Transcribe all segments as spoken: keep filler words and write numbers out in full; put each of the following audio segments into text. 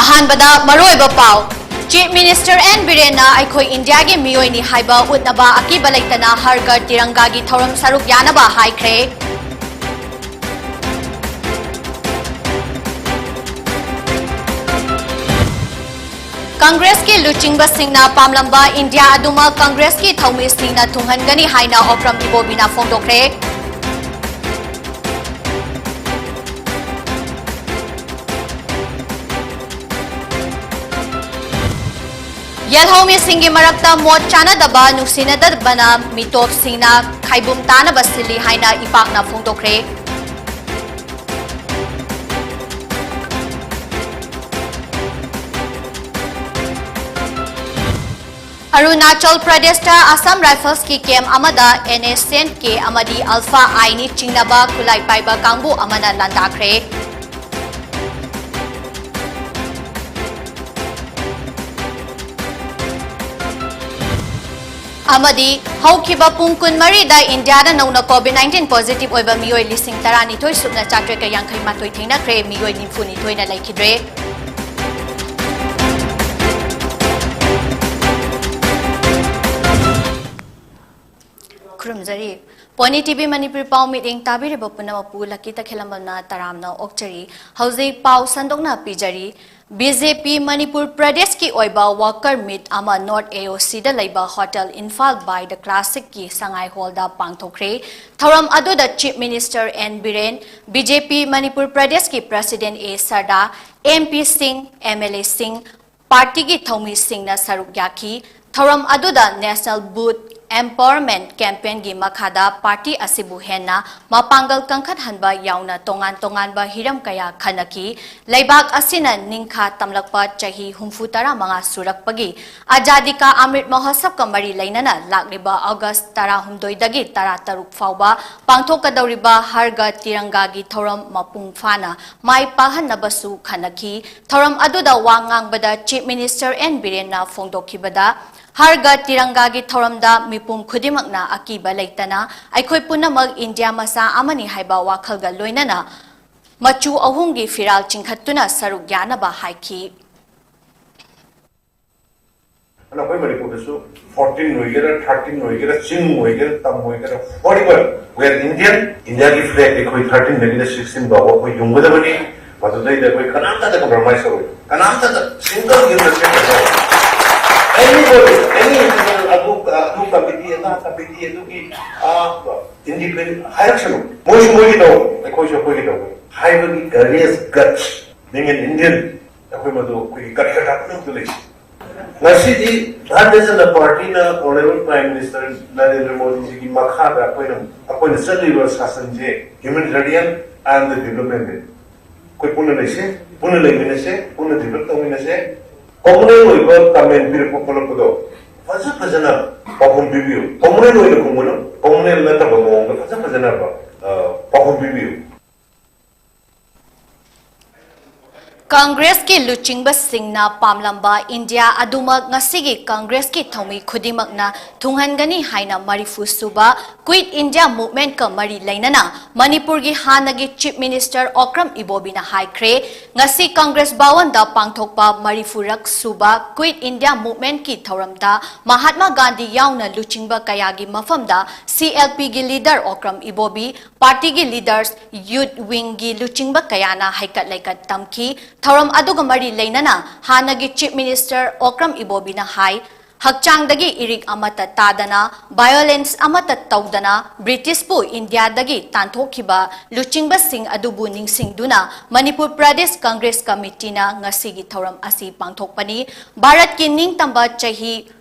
ꯑꯍꯥꯟꯕꯗ ꯃꯔꯨꯑꯣꯏꯕ ꯄꯥꯎ꯫ Chief Minister N ꯕꯤꯔꯦꯟꯅ ꯑꯩꯈꯣꯏ ꯏꯟꯗꯤꯌꯥꯒꯤ ꯃꯤꯑꯣꯏꯅꯤ ꯍꯥꯏꯕ ꯎꯠꯅꯕ ꯑꯀꯤꯕ ꯂꯩꯇꯅ ꯍꯔ ꯘꯔ ꯇꯤꯔꯪꯒꯥꯒꯤ ꯊꯧꯔꯝ ꯁꯔꯨꯛ ꯌꯥꯅꯕ ꯍꯥꯏꯈ꯭ꯔꯦ꯫ ꯀꯪꯒ꯭ꯔꯦꯁꯀꯤ ꯂꯨꯆꯤꯡꯕꯁꯤꯡꯅ ꯄꯥꯝꯂꯝꯕ ꯏꯟꯗꯤꯌꯥ ꯑꯗꯨꯃꯛ ꯀꯪꯒ꯭ꯔꯦꯁꯀꯤ ꯊꯧꯃꯤꯁꯤꯡꯅ ꯊꯨꯡꯍꯟꯒꯅꯤ ꯍꯥꯏꯅ ꯑꯣꯀ꯭ꯔꯝ ꯏꯕꯣꯕꯤꯅ ꯐꯣꯡꯗꯣꯛꯈ꯭ꯔꯦ꯫ ꯌꯦꯜꯍꯧꯃꯤꯁꯤꯡꯒꯤ ꯃꯔꯛꯇ ꯃꯣꯠ ꯆꯥꯅꯗꯕ, ꯅꯨꯡꯁꯤꯅꯗꯕꯅ ꯃꯤꯇꯣꯞꯁꯤꯡꯅ ꯈꯥꯏꯕꯨꯝ ꯇꯥꯅꯕ ꯁꯤꯜꯂꯤ ꯍꯥꯏꯅ ꯏꯄꯥꯛꯅ ꯐꯣꯡꯗꯣꯛꯈ꯭ꯔꯦ꯫ ꯑꯔꯨꯅꯥꯆꯜ ꯄ꯭ꯔꯗꯦꯁꯇ ꯑꯁꯥꯝ ꯔꯥꯏꯐꯜꯁꯀꯤ ꯀꯦꯝꯞ ꯑꯃꯗ ꯑꯦꯟ ꯑꯦꯁ ꯑꯦꯟ ꯀꯦ ꯑꯃꯗꯤ ꯑꯜꯐꯥ ꯑꯥꯏꯅꯤ ꯆꯤꯡꯅꯕ ꯈꯨꯠꯂꯥꯏ ꯄꯥꯏꯕ ꯀꯥꯡꯕꯨ ꯑꯃꯅ ꯂꯥꯟꯗꯥꯈ꯭ꯔꯦ꯫ ꯑꯃꯗꯤ ꯍꯧꯈꯤꯕ ꯄꯨꯡ ꯀꯨꯟꯃꯔꯤꯗ ꯏꯟꯗꯤꯌꯥꯗ ꯅꯧꯅ COVID nineteen positive ꯑꯣꯏꯕ ꯃꯤꯑꯣꯏ ꯂꯤꯁꯤꯡ ꯇꯔꯥꯅꯤꯊꯣꯏ ꯁꯨꯞꯅ ꯆꯥꯇ꯭ꯔꯦꯠꯀ ꯌꯥꯡꯈꯩ ꯃꯥꯊꯣꯏ ꯊꯦꯡꯅꯈ꯭ꯔꯦ, ꯃꯤꯑꯣꯏ ꯅꯤꯐꯨꯅꯤꯊꯣꯏꯅ ꯂꯩꯈꯤꯗ꯭ꯔꯦ꯫ ꯈꯨꯔꯨꯝꯖꯔꯤ꯫ ꯄꯣꯅꯤ ꯇꯤꯚꯤ ꯃꯅꯤꯄꯨꯔꯤ ꯄꯥꯎ ꯃꯤꯠꯌꯦꯡ ꯇꯥꯕꯤꯔꯤꯕ ꯄꯨꯝꯅꯃꯛꯄꯨ ꯂꯛꯀꯤ ꯇꯈꯦꯜꯂꯝꯕꯝꯅ ꯇꯔꯥꯝꯅ ꯑꯣꯛꯆꯔꯤ꯫ ꯍꯧꯖꯤꯛ ꯄꯥꯎ ꯁꯟꯗꯣꯛꯅ ꯄꯤꯖꯔꯤ꯫ ꯕꯤ ꯖꯦ ꯄꯤ ꯃꯅꯤꯄꯨꯔ ꯄ꯭ꯔꯗꯦꯁꯀꯤ ꯑꯣꯏꯕ ꯋꯥꯀꯔ ꯃꯤꯠ ꯑꯃ ꯅꯣꯔꯠ ꯑꯦ ꯑꯣ ꯁꯤꯗ ꯂꯩꯕ ꯍꯣꯇꯦꯜ ꯏꯝꯐꯥꯜ ꯕꯥꯏ ꯗ ꯀ꯭ꯂꯥꯁꯤꯛꯀꯤ ꯁꯉꯥꯏ ꯍꯣꯜꯗ ꯄꯥꯡꯊꯣꯛꯈ꯭ꯔꯦ꯫ ꯊꯧꯔꯝ ꯑꯗꯨꯗ chief minister N Biren, B J P Manipur ꯄ꯭ꯔꯗꯦꯁꯀꯤ ꯄ꯭ꯔꯁꯤꯗꯦꯟ ꯑꯦ ꯁꯔꯗꯥ, ꯑꯦꯝ ꯄꯤ ꯁꯤꯡ, ꯑꯦꯝ ꯑꯦꯜ ꯑꯦꯁꯤꯡ, ꯄꯥꯔꯇꯤꯒꯤ ꯊꯧꯃꯤꯁꯤꯡꯅ ꯁꯔꯨꯛ ꯌꯥꯈꯤ꯫ ꯊꯧꯔꯝ ꯑꯗꯨꯗ ꯅꯦꯁꯅꯦꯜ ꯕꯨꯊ ꯑꯦꯝꯄꯥꯋꯔꯃꯦꯟꯠ ꯀꯦꯝꯄꯦꯟꯒꯤ ꯃꯈꯥꯗ ꯄꯥꯔꯇꯤ ꯑꯁꯤꯕꯨ ꯍꯦꯟꯅ ꯃꯄꯥꯡꯒꯜ ꯀꯟꯈꯠꯍꯟꯕ ꯌꯥꯎꯅ ꯇꯣꯉꯥꯟ ꯇꯣꯉꯥꯟꯕ ꯍꯤꯔꯝ ꯀꯌꯥ ꯈꯟꯅꯈꯤ꯫ ꯂꯩꯕꯥꯛ ꯑꯁꯤꯅ ꯅꯤꯡꯈꯥ ꯇꯝꯂꯛꯄ ꯆꯍꯤ ꯍꯨꯝꯐꯨ ꯇꯔꯥ ꯃꯉꯥ ꯁꯨꯔꯛꯄꯒꯤ ꯑꯖꯥꯗꯤ ꯀꯥ ꯑꯃ꯭ꯔꯤꯠ ꯃꯍꯣꯠꯁꯕꯀ ꯃꯔꯤ ꯂꯩꯅꯅ ꯂꯥꯛꯂꯤꯕ ꯑꯣꯒꯁ꯭ꯠ ꯇꯔꯥꯍꯨꯝꯗꯣꯏꯗꯒꯤ ꯇꯔꯥꯇꯔꯨꯛ ꯐꯥꯎꯕ ꯄꯥꯡꯊꯣꯛꯀꯗꯧꯔꯤꯕ ꯍꯔ ꯘꯔ ꯇꯤꯔꯪꯒꯥꯒꯤ ꯊꯧꯔꯝ ꯃꯄꯨꯡ ꯐꯥꯅ ꯃꯥꯏ ꯄꯥꯛꯍꯟꯅꯕꯁꯨ ꯈꯟꯅꯈꯤ꯫ ꯊꯧꯔꯝ ꯑꯗꯨꯗ ꯋꯥ ꯉꯥꯡꯕꯗ ꯆꯤꯐ ꯃꯤꯅꯤꯁꯇꯔ ꯑꯦꯟ ꯕꯤꯔꯦꯟꯅ ꯐꯣꯡꯗꯣꯛꯈꯤꯕꯗ, ꯍꯔ ꯘꯔ ꯇꯤꯔꯪꯒꯥꯒꯤ ꯊꯧꯔꯝꯗ ꯃꯤꯄꯨꯝ ꯈꯨꯗꯤꯡꯃꯛꯅ ꯑꯀꯤꯕ ꯂꯩꯇꯅ ꯑꯩꯈꯣꯏ ꯄꯨꯝꯅꯃꯛ ꯏꯟꯗꯤꯌꯥ ꯃꯆꯥ ꯑꯃꯅꯤ ꯍꯥꯏꯕ ꯋꯥꯈꯜꯒ ꯂꯣꯏꯅꯅ ꯃꯆꯨ ꯑꯍꯨꯝꯒꯤ ꯐꯤꯔꯥꯜ ꯆꯤꯡꯈꯠꯇꯨꯅ ꯁꯔꯨꯛ ꯌꯥꯅꯕ ꯍꯥꯏꯈꯤ꯫ ꯑꯗꯨꯅ ꯑꯩꯈꯣꯏ ꯃꯅꯤꯄꯨꯔꯗꯁꯨ ꯐꯣꯔꯇꯤꯟ ꯑꯣꯏꯒꯦꯔꯥ, ꯊꯥꯔꯇꯤꯟ ꯑꯣꯏꯒꯦꯔꯥ, ꯆꯤꯡ ꯑꯣꯏꯒꯦꯔꯥ, ꯇꯝ ꯑꯣꯏꯒꯦꯔꯥ, whatever, we are Indian. ꯏꯟꯗꯤꯌꯥꯒꯤ ꯐ꯭ꯂꯦꯒ ꯑꯩꯈꯣꯏ ꯊꯥꯔꯇꯤꯟꯗꯒꯤꯅ ꯁꯤꯛꯁꯇꯤꯟ ꯐꯥꯎꯕ ꯑꯩꯈꯣꯏ ꯌꯨꯡꯒꯗꯕꯅꯤ꯫ ꯃꯗꯨꯗꯩꯗ ꯑꯩꯈꯣꯏ ꯀꯅꯥꯝꯇꯗ ꯀꯝꯄ꯭ꯔꯣꯃꯥꯏꯁ ꯇꯧꯔꯣꯏ, ꯀꯅꯥꯝꯇꯗ ꯁꯤꯡꯒꯜ ꯌꯨꯝꯗ ꯁꯦꯠꯇꯕ꯫ Anybody, any individual, ꯑꯗꯨ ꯑꯗꯨ ꯀꯃꯤꯇꯤ, ꯑꯗꯥ ꯀꯃꯤꯇꯤ, ꯑꯗꯨꯒꯤ ꯏꯟꯗꯤꯄꯦꯟꯗꯦꯟ ꯍꯥꯏꯔꯛꯁꯅꯨ꯫ ꯃꯣꯏꯁꯨ ꯃꯣꯏꯒꯤ ꯇꯧ, ꯑꯩꯈꯣꯏꯁꯨ ꯑꯩꯈꯣꯏꯒꯤ ꯇꯧ ꯍꯥꯏꯕꯒꯤ courage, guts, being an Indian, ꯑꯩꯈꯣꯏ ꯃꯗꯨ ꯑꯩꯈꯣꯏꯒꯤ ꯀꯔꯦꯖ ꯄꯨꯝꯅꯃꯛꯇ ꯂꯩ꯫ ꯉꯁꯤꯗꯤ Bharatiya Janata ꯄꯥꯔꯇꯤꯅ honourable prime minister Narendra ꯃꯣꯗꯤꯖꯤꯒꯤ ꯃꯈꯥꯗ ꯑꯩꯈꯣꯏꯅ ꯑꯩꯈꯣꯏꯅ ꯆꯠꯂꯤꯕ ꯁꯥꯁꯟꯁꯦ humanitarian and development ꯑꯩꯈꯣꯏ ꯄꯨꯟꯅ ꯂꯩꯁꯦ, ꯄꯨꯟꯅ ꯂꯩꯃꯤꯟꯅꯁꯦ, ꯄꯨꯟꯅ ꯗꯤꯕꯦꯂꯞ ꯇꯧꯃꯤꯟꯅꯁꯦ꯫ ꯀꯃꯟ ꯑꯣꯏꯕ ꯀꯃꯦꯟ ꯄꯤꯔꯛꯄ ꯈꯣꯠꯂꯛꯄꯗꯣ ꯐꯖ ꯐꯖꯅ ꯄꯥꯎꯈꯨꯝ ꯄꯤꯕꯤꯌꯨ꯫ ꯀꯃꯟ ꯑꯣꯏꯅ ꯈꯨꯝꯒꯅꯨ, ꯀꯃꯟ ꯅꯠꯇꯕ ꯃꯑꯣꯡꯗ ꯐꯖ ꯐꯖꯅ ꯄꯥꯎꯈꯨꯝ ꯄꯤꯕꯤꯌꯨ꯫ ꯀꯪꯒ꯭ꯔꯦꯁꯀꯤ ꯂꯨꯆꯤꯡꯕꯁꯤꯡꯅ ꯄꯥꯝꯂꯝꯕ ꯏꯟꯗꯤꯌꯥ ꯑꯗꯨꯃꯛ ꯉꯁꯤꯒꯤ ꯀꯪꯒ꯭ꯔꯦꯁꯀꯤ ꯊꯧꯃꯤ ꯈꯨꯗꯤꯡꯃꯛꯅ ꯊꯨꯡꯍꯟꯒꯅꯤ ꯍꯥꯏꯅ ꯃꯔꯤꯐꯨ ꯁꯨꯕ ꯀ꯭ꯋꯤꯠ ꯏꯟꯗꯤꯌꯥ ꯃꯨꯚꯃꯦꯟꯠꯀ ꯃꯔꯤ ꯂꯩꯅꯅ ꯃꯅꯤꯄꯨꯔꯒꯤ ꯍꯥꯟꯅꯒꯤ ꯆꯤꯐ ꯃꯤꯅꯤꯁꯇꯔ ꯑꯣꯀ꯭ꯔꯝ ꯏꯕꯣꯕꯤꯅ ꯍꯥꯏꯈ꯭ꯔꯦ꯫ ꯉꯁꯤ ꯀꯪꯒ꯭ꯔꯦꯁ ꯚꯋꯟꯗ ꯄꯥꯡꯊꯣꯛꯄ ꯃꯔꯤꯐꯨꯔꯛ ꯁꯨꯕ ꯀ꯭ꯋꯤꯠ ꯏꯟꯗꯤꯌꯥ ꯃꯨꯚꯃꯦꯟꯠꯀꯤ ꯊꯧꯔꯝꯗ ꯃꯍꯥꯠꯃꯥ ꯒꯥꯟꯙꯤ ꯌꯥꯎꯅ ꯂꯨꯆꯤꯡꯕ ꯀꯌꯥꯒꯤ ꯃꯐꯝꯗ ꯁꯤ ꯑꯦꯜ ꯄꯤꯒꯤ ꯂꯤꯗꯔ ꯑꯣꯀ꯭ꯔꯝ ꯏꯕꯣꯕꯤ, ꯄꯥꯔꯇꯤꯒꯤ ꯂꯤꯗꯔꯁ, ꯌꯨꯊ ꯋꯤꯡꯒꯤ ꯂꯨꯆꯤꯡꯕ ꯀꯌꯥꯅ ꯍꯩꯀꯠ ꯂꯩꯀꯠ ꯇꯝꯈꯤ꯫ ꯊꯧꯔꯝ ꯑꯗꯨꯒ ꯃꯔꯤ ꯂꯩꯅꯅ ꯍꯥꯟꯅꯒꯤ ꯆꯤꯐ ꯃꯤꯅꯤꯁꯇꯔ ꯑꯣꯀ꯭ꯔꯝ ꯏꯕꯣꯕꯤꯅ ꯍꯥꯏ, ꯍꯛꯆꯥꯡꯗꯒꯤ ꯏꯔꯤꯛ ꯑꯃꯠꯇ ꯇꯥꯗꯅ, ꯚꯥꯏꯑꯣꯂꯦꯟꯁ ꯑꯃꯠꯇ ꯇꯧꯗꯅ ꯕ꯭ꯔꯤꯇꯤꯁꯄꯨ ꯏꯟꯗꯤꯌꯥꯗꯒꯤ ꯇꯥꯟꯊꯣꯛꯈꯤꯕ ꯂꯨꯆꯤꯡꯕꯁꯤꯡ ꯑꯗꯨꯕꯨ ꯅꯤꯡꯁꯤꯡꯗꯨꯅ ꯃꯅꯤꯄꯨꯔ ꯄ꯭ꯔꯗꯦꯁ ꯀꯪꯒ꯭ꯔꯦꯁ ꯀꯃꯤꯇꯤꯅ ꯉꯁꯤꯒꯤ ꯊꯧꯔꯝ ꯑꯁꯤ ꯄꯥꯡꯊꯣꯛꯄꯅꯤ꯫ ꯚꯥꯔꯠꯀꯤ ꯅꯤꯡꯇꯝꯕ ꯆꯍꯤ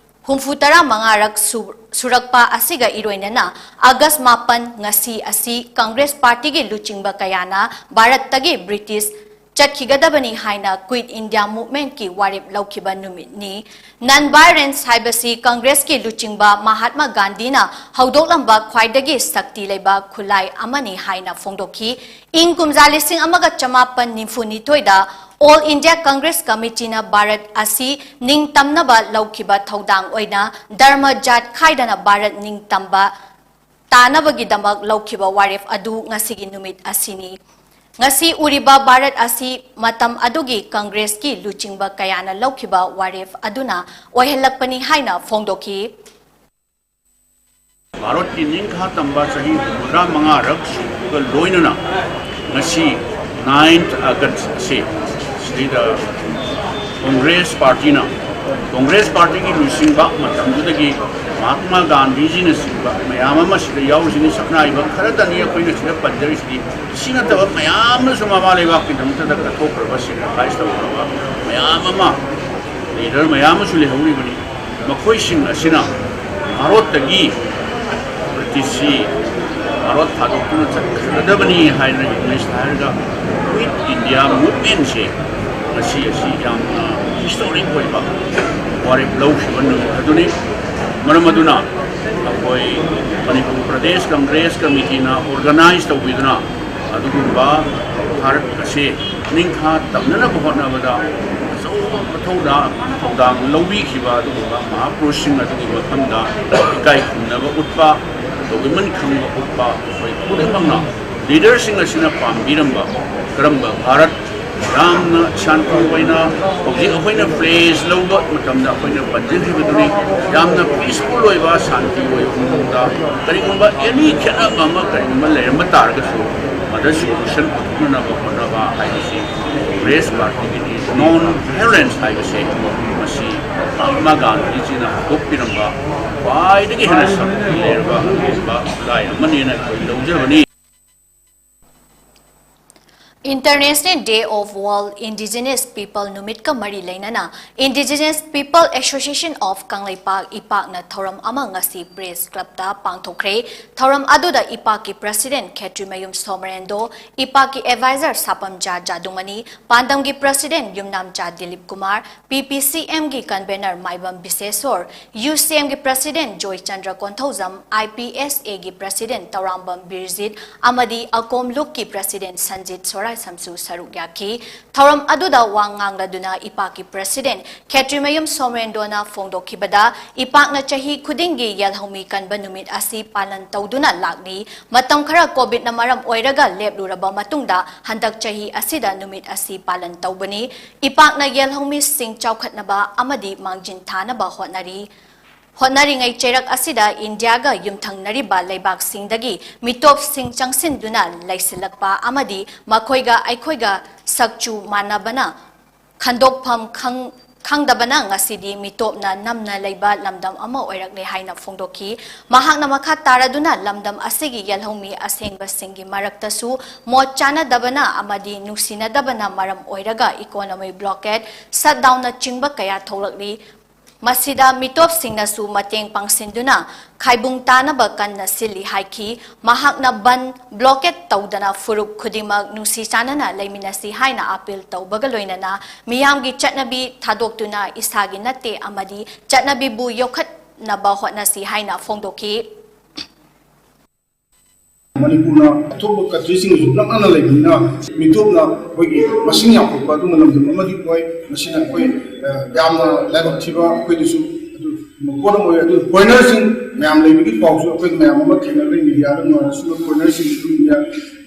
ꯍꯨꯝꯐꯨ ꯇꯔꯥ ꯃꯉꯥꯔꯛ ꯁꯨ-, ꯁꯨꯔꯛꯄ ꯑꯁꯤꯒ ꯏꯔꯣꯏꯅꯅ ꯑꯥꯒꯁ ꯃꯥꯄꯟ, ꯉꯁꯤ ꯑꯁꯤ ꯀꯪꯒ꯭ꯔꯦꯁ ꯄꯥꯔꯇꯤꯒꯤ ꯂꯨꯆꯤꯡꯕ ꯀꯌꯥꯅ ꯚꯥꯔꯠꯇꯒꯤ ꯕ꯭ꯔꯤꯇꯤꯁ ꯆꯠꯈꯤꯒꯗꯕꯅꯤ ꯍꯥꯏꯅ ꯀ꯭ꯋꯤꯠ ꯏꯟꯗꯤꯌꯥ ꯃꯨꯚꯃꯦꯟꯠꯀꯤ ꯋꯥꯔꯦꯞ ꯂꯧꯈꯤꯕ ꯅꯨꯃꯤꯠꯅꯤ꯫ ꯅꯟ ꯚꯥꯏꯑꯣꯂꯦꯟꯁ ꯍꯥꯏꯕꯁꯤ ꯀꯪꯒ꯭ꯔꯦꯁꯀꯤ ꯂꯨꯆꯤꯡꯕ ꯃꯍꯥꯠꯃꯥ ꯒꯥꯟꯙꯤꯅ ꯍꯧꯗꯣꯛꯂꯝꯕ ꯈ꯭ꯋꯥꯏꯗꯒꯤ ꯁꯛꯇꯤ ꯂꯩꯕ ꯈꯨꯠꯂꯥꯏ ꯑꯃꯅꯤ ꯍꯥꯏꯅ ꯐꯣꯡꯗꯣꯛꯈꯤ꯫ ꯏꯪ ꯀꯨꯝꯖꯥ ꯂꯤꯁꯤꯡ ꯑꯃꯒ ꯆꯃꯥꯄꯟ ꯅꯤꯐꯨ ꯅꯤꯊꯣꯏꯗ All India Congress Committeeꯅ ꯚꯥꯔꯠ ꯑꯁꯤ ꯅꯤꯡꯇꯝꯅꯕ ꯂꯧꯈꯤꯕ ꯊꯧꯗꯥꯡ ꯑꯣꯏꯅ ꯙꯔꯃ ꯖꯥꯠ ꯈꯥꯏꯗꯅ ꯚꯥꯔꯠ ꯅꯤꯡꯇꯝꯕ ꯇꯥꯅꯕꯒꯤꯗꯃꯛ ꯂꯧꯈꯤꯕ ꯋꯥꯔꯦꯞ ꯑꯗꯨ ꯉꯁꯤꯒꯤ ꯅꯨꯃꯤꯠ ꯑꯁꯤꯅꯤ꯫ ꯉꯁꯤ ꯎꯔꯤꯕ ꯚꯥꯔꯠ ꯑꯁꯤ ꯃꯇꯝ ꯑꯗꯨꯒꯤ ꯀꯪꯒ꯭ꯔꯦꯁꯀꯤ ꯂꯨꯆꯤꯡꯕ ꯀꯌꯥꯅ ꯂꯧꯈꯤꯕ ꯋꯥꯔꯦꯞ ꯑꯗꯨꯅ ꯑꯣꯏꯍꯜꯂꯛꯄꯅꯤ ꯍꯥꯏꯅ ꯐꯣꯡꯗꯣꯛꯈꯤ꯫ ꯚꯥꯔꯠꯀꯤ ꯅꯤꯡꯈꯥ ꯇꯝꯕ ꯆꯍꯤ ꯍꯨꯝꯐꯨꯇꯔꯥ ꯃꯉꯥꯔꯛ ꯁꯨꯕꯒ ꯂꯣꯏꯅꯅ ꯉꯁꯤ ninth August ꯑꯁꯤ ꯁꯤꯗ ꯀꯣꯡꯒ꯭ꯔꯦꯁ ꯄꯥꯔꯇꯤꯅ, ꯀꯣꯡꯒ꯭ꯔꯦꯁ ꯄꯥꯔꯇꯤꯒꯤ ꯂꯨꯆꯤꯡꯕ ꯃꯇꯝꯗꯨꯗꯒꯤ ꯃꯍꯥꯠꯃꯥ ꯒꯥꯟꯙꯤꯖꯤꯅꯆꯤꯡꯕ ꯃꯌꯥꯝ ꯑꯃ ꯁꯤꯗ ꯌꯥꯎꯔꯤꯁꯤꯅꯤ꯫ ꯁꯛꯅꯥꯏꯕ ꯈꯔꯗꯅꯤ ꯑꯩꯈꯣꯏꯅ ꯁꯤꯗ ꯄꯟꯖꯔꯤꯁꯤꯗꯤ꯫ ꯁꯤ ꯅꯠꯇꯕ ꯃꯌꯥꯝ ꯑꯃꯁꯨ ꯃꯃꯥ ꯂꯩꯕꯥꯛꯀꯤꯗꯃꯛꯇꯗ ꯀꯠꯊꯣꯛꯈ꯭ꯔꯕ, sacrifice ꯇꯧꯈ꯭ꯔꯕ ꯃꯌꯥꯝ ꯑꯃ, leader ꯃꯌꯥꯝ ꯑꯃꯁꯨ ꯂꯩꯍꯧꯔꯤꯕꯅꯤ꯫ ꯃꯈꯣꯏꯁꯤꯡ ꯑꯁꯤꯅ ꯚꯥꯔꯠꯇꯒꯤ ꯕ꯭ꯔꯤꯇꯤꯁꯁꯤ ꯚꯥꯔꯠ ꯊꯥꯗꯣꯛꯇꯨꯅ ꯆꯠꯈ꯭ꯔꯒꯗꯕꯅꯤ ꯍꯥꯏꯅ English ꯍꯥꯏꯔꯒ Quit India Movementꯁꯦ ꯉꯁꯤ ꯑꯁꯤ ꯌꯥꯝꯅ historic ꯑꯣꯏꯕ ꯋꯥꯔꯦꯞ ꯂꯧꯈꯤꯕ ꯅꯨꯃꯤꯠ ꯑꯗꯨꯅꯤ꯫ ꯃꯔꯝ ꯑꯗꯨꯅ ꯑꯩꯈꯣꯏ ꯃꯅꯤꯄꯨꯔ ꯄ꯭ꯔꯗꯦꯁ ꯀꯪꯒ꯭ꯔꯦꯁ ꯀꯃꯤꯇꯤꯅ organize ꯇꯧꯕꯤꯗꯨꯅ ꯑꯗꯨꯒꯨꯝꯕ ꯚꯥꯔꯠ ꯑꯁꯤ ꯅꯤꯡꯈꯥ ꯇꯝꯅꯅꯕ ꯍꯣꯠꯅꯕꯗ ꯑꯆꯧꯕ ꯃꯊꯧꯗꯥ-, ꯊꯧꯗꯥꯡ ꯂꯧꯕꯤꯈꯤꯕ ꯑꯗꯨꯒꯨꯝꯕ ꯃꯍꯥꯄꯨꯔꯨꯁꯁꯤꯡ ꯑꯗꯨꯒꯤ ꯃꯐꯝꯗ ꯏꯀꯥꯏ ꯈꯨꯝꯅꯕ ꯎꯠꯄ, ꯇꯧꯕꯤꯃꯟ ꯈꯪꯕ ꯎꯠꯄ, ꯑꯩꯈꯣꯏ ꯈꯨꯗꯤꯡꯃꯛꯅ leaderꯁꯤꯡ ꯑꯁꯤꯅ ꯄꯥꯝꯕꯤꯔꯝꯕ ꯀꯔꯝꯕ ꯚꯥꯔꯠ ꯌꯥꯝꯅ ꯁꯥꯟꯇꯤ ꯑꯣꯏꯅ ꯍꯧꯖꯤꯛ ꯑꯩꯈꯣꯏꯅ pledge ꯂꯧꯕ ꯃꯇꯝꯗ ꯑꯩꯈꯣꯏꯅ ꯄꯟꯖꯈꯤꯕꯗꯨꯅꯤ, ꯌꯥꯝꯅ peaceful ꯑꯣꯏꯕ, ꯁꯥꯟꯇꯤ ꯑꯣꯏꯕ ꯃꯑꯣꯡꯗ ꯀꯔꯤꯒꯨꯝꯕ any ꯈꯦꯠꯅꯕ ꯑꯃ ꯀꯔꯤꯒꯨꯝꯕ ꯂꯩꯔꯝꯕ ꯇꯥꯔꯒꯁꯨ ꯃꯗꯨ solution ꯄꯨꯊꯣꯛꯅꯅꯕ ꯍꯣꯠꯅꯕ ꯍꯥꯏꯕꯁꯤ ꯀꯣꯡꯒ꯭ꯔꯦꯁ ꯄꯥꯔꯇꯤꯒꯤꯗꯤ non violence ꯍꯥꯏꯕꯁꯦ ꯃꯁꯤ ꯃꯍꯥꯠꯃꯥ ꯒꯥꯟꯙꯤꯖꯤꯅ ꯍꯧꯗꯣꯛꯄꯤꯔꯝꯕ ꯈ꯭ꯋꯥꯏꯗꯒꯤ ꯍꯦꯟꯅ ꯁꯛꯇꯤ ꯂꯩꯔꯕ ꯑꯗꯨꯒꯨꯝꯕ ꯈꯨꯠꯂꯥꯏ ꯑꯃꯅꯦꯅ ꯑꯩꯈꯣꯏ ꯂꯧꯖꯕꯅꯤ꯫ International Day of World Indigenous People ꯅꯨꯃꯤꯠꯀ ꯃꯔꯤ ꯂꯩꯅꯅ Indigenous People Association of Kangleipak, ꯏꯄꯥꯛꯅ ꯊꯧꯔꯝ ꯑꯃ ꯉꯁꯤ Press Clubꯇ ꯄꯥꯡꯊꯣꯛꯈ꯭ꯔꯦ꯫ ꯊꯧꯔꯝ ꯑꯗꯨꯗ ꯏꯄꯥꯛꯀꯤ President ꯈꯦꯇ꯭ꯔꯤꯃꯌꯨꯝ ꯁꯣꯃꯔꯦꯟꯗꯣ, ꯏꯄꯥꯛꯀꯤ Advisor ꯁꯥꯄꯝꯆꯥ ꯖꯥꯗꯨꯃꯅꯤ, ꯄꯥꯟꯗꯝꯒꯤ President ꯌꯨꯝꯅꯥꯝꯆꯥ ꯗꯤꯂꯤꯞ ꯀꯨꯃꯥꯔ, ꯄꯤ ꯄꯤ ꯁꯤ ꯑꯦꯝꯒꯤ Convener ꯃꯥꯏꯕꯝ ꯕꯤꯁꯦꯁꯣꯔ, ꯌꯨ ꯁꯤ ꯑꯦꯝꯒꯤ President Joychandra Konthoujam, I P S ꯑꯦꯒꯤ President ꯇꯧꯔꯥꯝꯕꯝ ꯕꯤꯔꯖꯤꯠ ꯑꯃꯗꯤ ꯑꯀꯣꯝ ꯂꯨꯞꯀꯤ President ꯁꯟꯖꯤꯠ ꯁꯣꯔꯥꯏ ꯁꯝꯁꯨ ꯁꯔꯨꯛ ꯌꯥꯈꯤ꯫ ꯊꯧꯔꯝ ꯑꯗꯨꯗ ꯋꯥ ꯉꯥꯡꯂꯗꯨꯅ ꯏꯄꯥꯛꯀꯤ President ꯈꯦꯇ꯭ꯔꯤꯃꯌꯨꯝ ꯁꯣꯃꯔꯦꯟꯗ꯭ꯔꯣꯅ ꯐꯣꯡꯗꯣꯛꯈꯤꯕꯗ, ꯏꯄꯥꯛꯅ ꯆꯍꯤ ꯈꯨꯗꯤꯡꯒꯤ ꯌꯦꯜꯍꯧꯃꯤ ꯀꯟꯕ ꯅꯨꯃꯤꯠ ꯑꯁꯤ ꯄꯥꯂꯟ ꯇꯧꯗꯨꯅ ꯂꯥꯛꯂꯤ꯫ ꯃꯇꯝ ꯈꯔ COVID-ꯅ ꯃꯔꯝ ꯑꯣꯏꯔꯒ ꯂꯦꯞꯂꯨꯔꯕ ꯃꯇꯨꯡꯗ, ꯍꯟꯗꯛ ꯆꯍꯤ ꯑꯁꯤꯗ ꯅꯨꯃꯤꯠ ꯑꯁꯤ ꯄꯥꯂꯟ ꯇꯧꯕꯅꯤ꯫ ꯏꯄꯥꯛꯅ ꯌꯦꯜꯍꯧꯃꯤꯁꯤꯡ ꯆꯥꯎꯈꯠꯅꯕ ꯑꯃꯗꯤ ꯃꯥꯡꯖꯤꯟ ꯊꯥꯅꯕ ꯍꯣꯠꯅꯔꯤ꯫ ꯍꯣꯠꯅꯔꯤꯉꯩ ꯆꯩꯔꯛ ꯑꯁꯤꯗ ꯏꯟꯗꯤꯌꯥꯒ ꯌꯨꯝꯊꯪꯅꯔꯤꯕ ꯂꯩꯕꯥꯛꯁꯤꯡꯗꯒꯤ ꯃꯤꯇꯣꯞꯁꯤꯡ ꯆꯪꯁꯤꯟꯗꯨꯅ ꯂꯩꯁꯤꯜꯂꯛꯄ ꯑꯃꯗꯤ ꯃꯈꯣꯏꯒ ꯑꯩꯈꯣꯏꯒ ꯁꯛꯆꯨ ꯃꯥꯟꯅꯕꯅ ꯈꯟꯗꯣꯛꯐꯝ ꯈꯪ-, ꯈꯪꯗꯕꯅ ꯉꯁꯤꯗꯤ ꯃꯤꯇꯣꯞꯅ ꯅꯝꯅ ꯂꯩꯕ ꯂꯝꯗꯝ ꯑꯃ ꯑꯣꯏꯔꯛꯂꯦ ꯍꯥꯏꯅ ꯐꯣꯡꯗꯣꯛꯈꯤ꯫ ꯃꯍꯥꯛꯅ ꯃꯈꯥ ꯇꯥꯔꯗꯨꯅ ꯂꯝꯗꯝ ꯑꯁꯤꯒꯤ ꯌꯦꯜꯍꯧꯃꯤ ꯑꯁꯦꯡꯕꯁꯤꯡꯒꯤ ꯃꯔꯛꯇꯁꯨ ꯃꯣꯠ ꯆꯥꯅꯗꯕꯅ ꯑꯃꯗꯤ ꯅꯨꯡꯁꯤꯅꯗꯕꯅ ꯃꯔꯝ ꯑꯣꯏꯔꯒ economic blockade, shutdownꯅꯆꯤꯡꯕ ꯀꯌꯥ ꯊꯣꯛꯂꯛꯂꯤ꯫ ꯃꯁꯤꯗ ꯃꯤꯇꯣꯞꯁꯤꯡꯅꯁꯨ ꯃꯇꯦꯡ ꯄꯥꯡꯁꯤꯟꯗꯨꯅ ꯈꯥꯏꯕꯨꯡ ꯇꯥꯅꯕ ꯀꯟꯅ ꯁꯤꯜꯂꯤ ꯍꯥꯏꯈꯤ꯫ ꯃꯍꯥꯛꯅ ꯕꯟ, blockade ꯇꯧꯗꯅ ꯐꯨꯔꯨꯞ ꯈꯨꯗꯤꯡꯃꯛ ꯅꯨꯡꯁꯤ ꯆꯥꯟꯅꯅ ꯂꯩꯃꯤꯟꯅꯁꯤ ꯍꯥꯏꯅ appeal ꯇꯧꯕꯒ ꯂꯣꯏꯅꯅ ꯃꯤꯌꯥꯝꯒꯤ ꯆꯠꯅꯕꯤ ꯊꯥꯗꯣꯛꯇꯨꯅ ꯏꯁꯥꯒꯤ ꯅꯠꯇꯦ ꯑꯃꯗꯤ ꯆꯠꯅꯕꯤꯕꯨ ꯌꯣꯛꯈꯠꯅꯕ ꯍꯣꯠꯅꯁꯤ ꯍꯥꯏꯅ ꯐꯣꯡꯗꯣꯛꯈꯤ꯫ ꯃꯅꯤꯄꯨꯔꯅ ꯑꯇꯣꯞꯄ countryꯁꯤꯡꯒꯁꯨ ꯅꯛꯅꯅ ꯂꯩꯕꯅꯤꯅ ꯃꯤꯇꯣꯞꯅ ꯑꯩꯈꯣꯏꯒꯤ ꯃꯁꯤꯡ ꯌꯥꯝꯈꯠꯄ ꯑꯗꯨꯒꯨꯝꯕ ꯂꯝꯗꯝ ꯑꯃꯗꯤ ꯑꯣꯏ꯫ ꯃꯁꯤꯅ ꯑꯩꯈꯣꯏ, ꯑ, ꯌꯥꯝꯅ ꯂꯥꯏꯕꯛ ꯊꯤꯕ ꯑꯩꯈꯣꯏꯗꯁꯨ ꯑꯗꯨ ꯄꯣꯠ ꯑꯃ ꯑꯣꯏ꯫ ꯑꯗꯨ foreigners ꯃꯌꯥꯝ ꯂꯩꯕꯒꯤ ꯄꯥꯎꯁꯨ ꯑꯩꯈꯣꯏ ꯃꯌꯥꯝ ꯑꯃ ꯊꯦꯡꯅꯔꯦ, mediaꯗ ꯉꯥꯡꯅ꯫ ꯁꯤꯒꯨꯝꯕ foreigners ꯑꯗꯨꯝ ꯏꯟꯗꯤꯌꯥ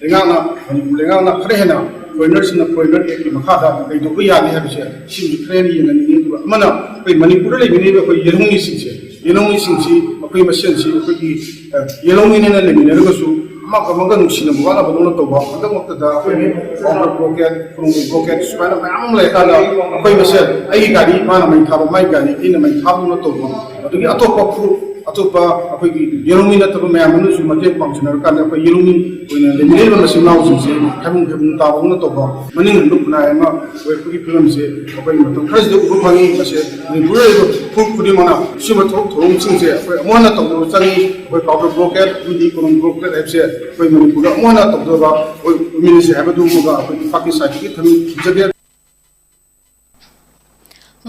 ꯂꯩꯉꯥꯛꯅ, ꯃꯅꯤꯄꯨꯔ ꯂꯩꯉꯥꯛꯅ ꯈꯔ ꯍꯦꯟꯅ foreigners foreigner actꯀꯤ ꯃꯈꯥꯗ ꯀꯩꯗꯧꯕ ꯌꯥꯒꯦ ꯍꯥꯏꯕꯁꯦ ꯁꯤꯃꯁꯨ ꯈꯔ ꯍꯦꯟꯅ ꯌꯦꯡꯍꯟꯅꯤꯡꯉꯤ꯫ ꯑꯗꯨꯒ ꯑꯃꯅ ꯑꯩꯈꯣꯏ ꯃꯅꯤꯄꯨꯔꯗ ꯂꯩꯕꯤꯔꯤꯕ ꯑꯩꯈꯣꯏ ꯌꯦꯜꯍꯧꯃꯤꯁꯤꯡꯁꯦ, ꯌꯦꯜꯍꯧꯃꯤꯁꯤꯡꯁꯤ ꯑꯩꯈꯣꯏ ꯃꯁꯦꯟꯁꯤ ꯑꯩꯈꯣꯏꯒꯤ, ꯑ, ꯌꯦꯜꯍꯧꯃꯤꯅꯦꯅ ꯂꯩꯃꯤꯟꯅꯔꯒꯁꯨ ꯑꯃꯒ ꯑꯃꯒ ꯅꯨꯡꯁꯤꯅꯕ ꯋꯥꯠꯅꯕꯗꯧꯅ ꯇꯧꯕ, ꯍꯟꯗꯛꯃꯛꯇꯗ ꯑꯩꯈꯣꯏꯒꯤ counter blockade, ꯀꯣꯅꯨꯡꯒꯤ blockade ꯁꯨꯃꯥꯏꯅ ꯃꯌꯥꯝ ꯑꯃ ꯂꯩꯔꯀꯥꯟꯗ ꯑꯩꯈꯣꯏ ꯃꯁꯦꯟ ꯑꯩꯒꯤ ꯒꯥꯔꯤ ꯃꯥꯅ ꯃꯩ ꯊꯥꯕ, ꯃꯥꯏ ꯒꯥꯔꯤ ꯑꯩꯅ ꯃꯩ ꯊꯥꯕꯗꯧꯅ ꯇꯧꯕ, ꯑꯗꯒꯤ ꯑꯇꯣꯞꯄ ꯐꯨꯔꯨꯞ, ꯑꯇꯣꯞꯄ ꯑꯩꯈꯣꯏꯒꯤ ꯌꯦꯜꯍꯧꯃꯤ ꯅꯠꯇꯕ ꯃꯌꯥꯝ ꯑꯃꯅꯁꯨ ꯃꯇꯦꯡ ꯄꯥꯡꯁꯤꯟꯅꯔꯀꯥꯟꯗ ꯑꯩꯈꯣꯏ ꯌꯦꯜꯍꯧꯃꯤ ꯑꯣꯏꯅ ꯂꯩꯃꯤꯟꯅꯔꯤꯕ ꯃꯆꯤꯟ ꯃꯅꯥꯎꯁꯤꯡꯁꯦ ꯈꯥꯏꯕꯨꯡ ꯈꯥꯏꯕꯨꯡ ꯇꯥꯕꯗꯧꯅ ꯇꯧꯕ, ꯃꯅꯤꯡ ꯍꯟꯕ ꯈꯨꯟꯅꯥꯏ ꯑꯃ ꯑꯣꯏꯔꯛꯄꯒꯤ ꯐꯤꯕꯝꯁꯦ ꯑꯩꯈꯣꯏ ꯃꯇꯝ ꯈꯔꯁꯤꯗ ꯎꯕ ꯐꯪꯉꯤ꯫ ꯃꯁꯦ ꯃꯅꯤꯄꯨꯔꯗ ꯂꯩꯔꯤꯕ ꯐꯨꯔꯨꯞ ꯈꯨꯗꯤꯡꯃꯛꯅ ꯁꯤꯒꯨꯝꯕ ꯊꯕꯛ ꯊꯧꯔꯝꯁꯤꯡꯁꯦ ꯑꯩꯈꯣꯏ ꯑꯃꯨꯛ ꯍꯟꯅ ꯇꯧꯗꯕ ꯆꯪꯉꯤ꯫ ꯑꯩꯈꯣꯏ counter blockade ꯑꯃꯗꯤ economic blockade ꯍꯥꯏꯕꯁꯦ ꯑꯩꯈꯣꯏ ꯃꯅꯤꯄꯨꯔꯗ ꯑꯃꯨꯛ ꯍꯟꯅ ꯇꯧꯗꯕ ꯑꯩꯈꯣꯏ ꯎꯃꯤꯟꯁꯦ ꯍꯥꯏꯕꯗꯨꯃꯒ ꯑꯩꯈꯣꯏ ꯏꯄꯥꯛꯀꯤ side ꯇꯒꯤ ꯊꯝꯖꯒꯦ꯫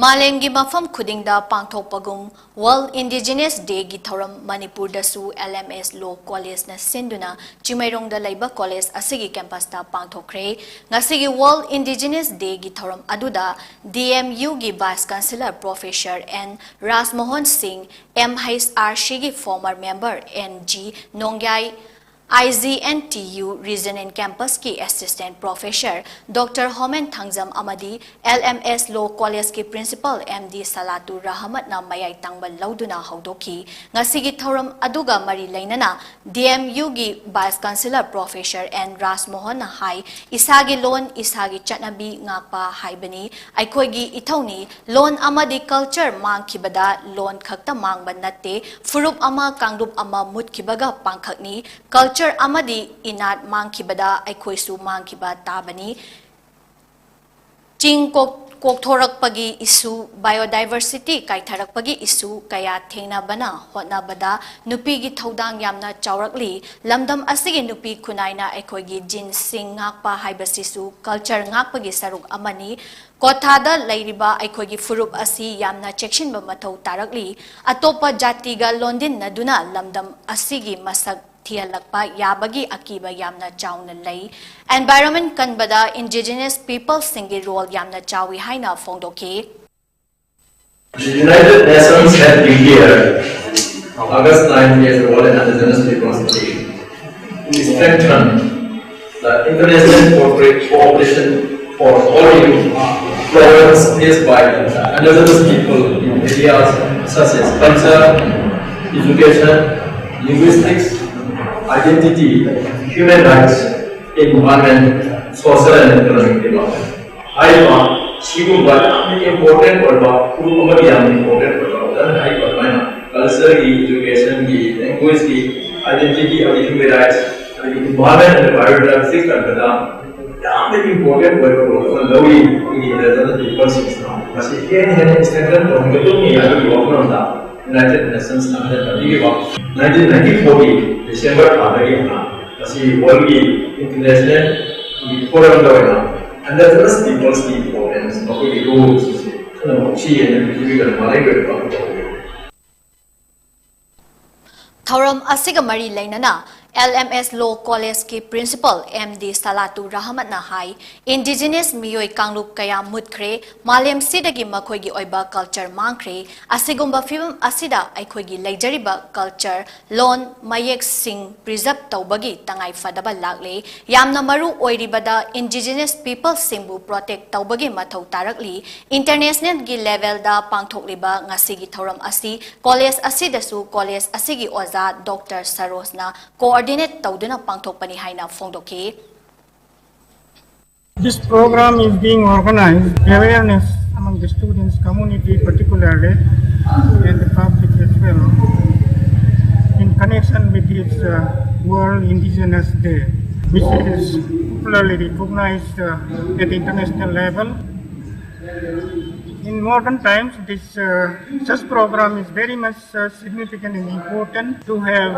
ꯃꯥꯂꯦꯝꯒꯤ ꯃꯐꯝ ꯈꯨꯗꯤꯡꯗ ꯄꯥꯡꯊꯣꯛꯄꯒꯨꯝ World Indigenous Day ꯒꯤ ꯊꯧꯔꯝ ꯃꯅꯤꯄꯨꯔꯗꯁꯨ L M S Law College ꯅ ꯁꯤꯟꯗꯨꯅ ꯆꯤꯡꯃꯩꯔꯣꯡꯗ ꯂꯩꯕ college ꯑꯁꯤꯒꯤ campus ꯇ ꯄꯥꯡꯊꯣꯛꯈ꯭ꯔꯦ꯫ ꯉꯁꯤꯒꯤ World Indigenous Day ꯒꯤ ꯊꯧꯔꯝ ꯑꯗꯨꯗ D M U ꯒꯤ Vice Chancellor Professor N ꯔꯥꯖꯃꯣꯍꯟ ꯁꯤꯡ, M H R C ꯒꯤ former member N G ꯅꯣꯡꯌꯥꯏ, I G N T U Region and Campus ꯀꯤ Assistant Professor Doctor ꯍꯣꯃꯦꯟ ꯊꯥꯡꯖꯝ ꯑꯃꯗꯤ L M S Law College ꯀꯤ Principal M D ꯁꯂꯥꯇꯨ ꯔꯍꯃꯠꯅ ꯃꯌꯥꯏ ꯇꯪꯕ ꯂꯧꯗꯨꯅ ꯍꯧꯗꯣꯛꯈꯤ꯫ ꯉꯁꯤꯒꯤ ꯊꯧꯔꯝ ꯑꯗꯨꯒ ꯃꯔꯤ ꯂꯩꯅꯅ D M U ꯒꯤ Vice Chancellor Professor N ꯔꯥꯖꯃꯣꯍꯟꯅ ꯍꯥꯏ, ꯏꯁꯥꯒꯤ ꯂꯣꯟ, ꯏꯁꯥꯒꯤ ꯆꯠꯅꯕꯤ ꯉꯥꯛꯄ ꯍꯥꯏꯕꯅꯤ ꯑꯩꯈꯣꯏꯒꯤ ꯏꯊꯧꯅꯤ꯫ ꯂꯣꯟ ꯑꯃꯗꯤ culture ꯃꯥꯡꯈꯤꯕꯗ ꯂꯣꯟ ꯈꯛꯇ ꯃꯥꯡꯕ ꯅꯠꯇꯦ, ꯐꯨꯔꯨꯞ ꯑꯃ, ꯀꯥꯡꯂꯨꯞ ꯑꯃ ꯃꯨꯠꯈꯤꯕꯒ ꯄꯥꯡꯈꯛꯅꯤ꯫ Culture ꯑꯃꯗꯤ ꯏꯅꯥꯠ ꯃꯥꯡꯈꯤꯕꯗ ꯑꯩꯈꯣꯏꯁꯨ ꯃꯥꯡꯈꯤꯕ ꯇꯥꯕꯅꯤ꯫ ꯆꯤꯡ ꯀꯣꯛ-, ꯀꯣꯛꯊꯣꯔꯛꯄꯒꯤ issue, biodiversity ꯀꯥꯏꯊꯔꯛꯄꯒꯤ issue ꯀꯌꯥ ꯊꯦꯡꯅꯕꯅ ꯍꯣꯠꯅꯕꯗ ꯅꯨꯄꯤꯒꯤ ꯊꯧꯗꯥꯡ ꯌꯥꯝꯅ ꯆꯥꯎꯔꯛꯂꯤ꯫ ꯂꯝꯗꯝ ꯑꯁꯤꯒꯤ ꯅꯨꯄꯤ ꯈꯨꯟꯅꯥꯏꯅ ꯑꯩꯈꯣꯏꯒꯤ ꯖꯤꯟꯁꯤꯡ ꯉꯥꯛꯄ ꯍꯥꯏꯕꯁꯤꯁꯨ culture ꯉꯥꯛꯄꯒꯤ ꯁꯔꯨꯛ ꯑꯃꯅꯤ꯫ ꯀꯣꯊꯥꯗ ꯂꯩꯔꯤꯕ ꯑꯩꯈꯣꯏꯒꯤ ꯐꯨꯔꯨꯞ ꯑꯁꯤ ꯌꯥꯝꯅ ꯆꯦꯛꯁꯤꯟꯕ ꯃꯊꯧ ꯇꯥꯔꯛꯂꯤ꯫ ꯑꯇꯣꯞꯄ ꯖꯥꯇꯤꯒ ꯂꯣꯟꯗꯤꯟꯅꯗꯨꯅ ꯂꯝꯗꯝ ꯑꯁꯤꯒꯤ ꯃꯁꯛ ꯊꯤꯍꯜꯂꯛꯄ ꯌꯥꯕꯒꯤ ꯑꯀꯤꯕ ꯌꯥꯝꯅ ꯆꯥꯎꯅ ꯂꯩ꯫ Environment ꯀꯟꯕꯗ indigenous people ꯁꯤꯡꯒꯤ role ꯌꯥꯝꯅ ꯆꯥꯎꯏ ꯍꯥꯏꯅ ꯐꯣꯡꯗꯣꯛꯈꯤ꯫ The United Nations had declared August ninth as World Indigenous Peoples Day to strengthen the international corporate cooperation for solving problems faced by indigenous people in areas such as culture, education, linguistics, identity, human rights, environment, social and economic development. ꯍꯥꯏꯔꯤꯕ ꯁꯤꯒꯨꯝꯕ ꯌꯥꯝꯅ important ꯑꯣꯏꯕ, group ꯑꯃꯒꯤ ꯌꯥꯝꯅ important ꯑꯣꯏꯕ, ꯑꯣꯖꯥꯅ ꯍꯥꯏꯔꯤꯕ ꯑꯗꯨꯃꯥꯏꯅ culture ꯒꯤ, education ꯒꯤ, language ꯒꯤ, identity ꯑꯃꯗꯤ human rights, ꯑꯗꯒꯤ environment and biodiversity ꯀꯟꯕꯗ ꯌꯥꯝꯅ important ꯑꯣꯏꯕ role ꯑꯃ ꯂꯧꯔꯤ ꯑꯩꯈꯣꯏꯒꯤ indigenous people ꯁꯤꯡꯁꯤꯅ꯫ ꯃꯁꯤ ꯍꯦꯟꯅ ꯍꯦꯟꯅ strengthen ꯇꯧꯍꯟꯒꯗꯕꯅꯤ ꯍꯥꯏꯕꯒꯤ ꯋꯥꯈꯜꯂꯣꯟꯗ United Nations ꯅ ꯍꯟꯗꯛ ꯄꯤꯈꯤꯕ nineteen ninety-four ꯒꯤ December ꯊꯥꯗꯒꯤ ꯍꯧꯅ ꯃꯁꯤ World ꯒꯤ International Forum ꯗ ꯑꯣꯏꯅ indigenous peoples ꯀꯤ importance, ꯃꯈꯣꯏꯒꯤ role ꯁꯤꯡꯁꯦ ꯁꯤ ꯍꯦꯟꯅ ꯄꯤꯕꯤꯗꯅ ꯃꯥꯂꯩ ꯑꯣꯏꯕ ꯑꯃ ꯇꯧꯕꯤꯔꯦ꯫ ꯊꯧꯔꯝ ꯑꯁꯤꯒ ꯃꯔꯤ ꯂꯩꯅꯅ L M S Law College ꯀꯤ Principal M D Salatu Rahmat ꯅ ꯍꯥꯏ, Indigenous ꯃꯤꯑꯣꯏ ꯀꯥꯡꯂꯨꯞ ꯀꯌꯥ ꯃꯨꯠꯈ꯭ꯔꯦ, ꯃꯥꯂꯦꯝꯁꯤꯗꯒꯤ ꯃꯈꯣꯏꯒꯤ ꯑꯣꯏꯕ culture ꯃꯥꯡꯈ꯭ꯔꯦ꯫ ꯑꯁꯤꯒꯨꯝꯕ ꯐꯤꯕꯝ ꯑꯁꯤꯗ ꯑꯩꯈꯣꯏꯒꯤ ꯂꯩꯖꯔꯤꯕ culture, ꯂꯣꯟ, ꯃꯌꯦꯛꯁꯤꯡ preserve ꯇꯧꯕꯒꯤ ꯇꯉꯥꯏ ꯐꯗꯕ ꯂꯥꯛꯂꯦ꯫ ꯌꯥꯝꯅ ꯃꯔꯨ ꯑꯣꯏꯔꯤꯕꯗ Indigenous people ꯁꯤꯡꯕꯨ protect ꯇꯧꯕꯒꯤ ꯃꯊꯧ ꯇꯥꯔꯛꯂꯤ꯫ International ꯒꯤ level ꯗ ꯄꯥꯡꯊꯣꯛꯂꯤꯕ ꯉꯁꯤꯒꯤ ꯊꯧꯔꯝ ꯑꯁꯤ college ꯑꯁꯤꯗꯁꯨ college ꯑꯁꯤꯒꯤ ꯑꯣꯖꯥ Doctor ꯁꯔꯣꯖꯅ coordinate ꯇꯧꯗꯨꯅ ꯄꯥꯡꯊꯣꯛꯄꯅꯤ ꯍꯥꯏꯅ ꯐꯣꯡꯗꯣꯛꯈꯤ꯫ This program is being organized, awareness among the students community particularly, and the public as well, in connection with this uh, World Indigenous Day, which is popularly recognized uh, at international level. In modern times, this uh, such program is very much uh, significant and important to have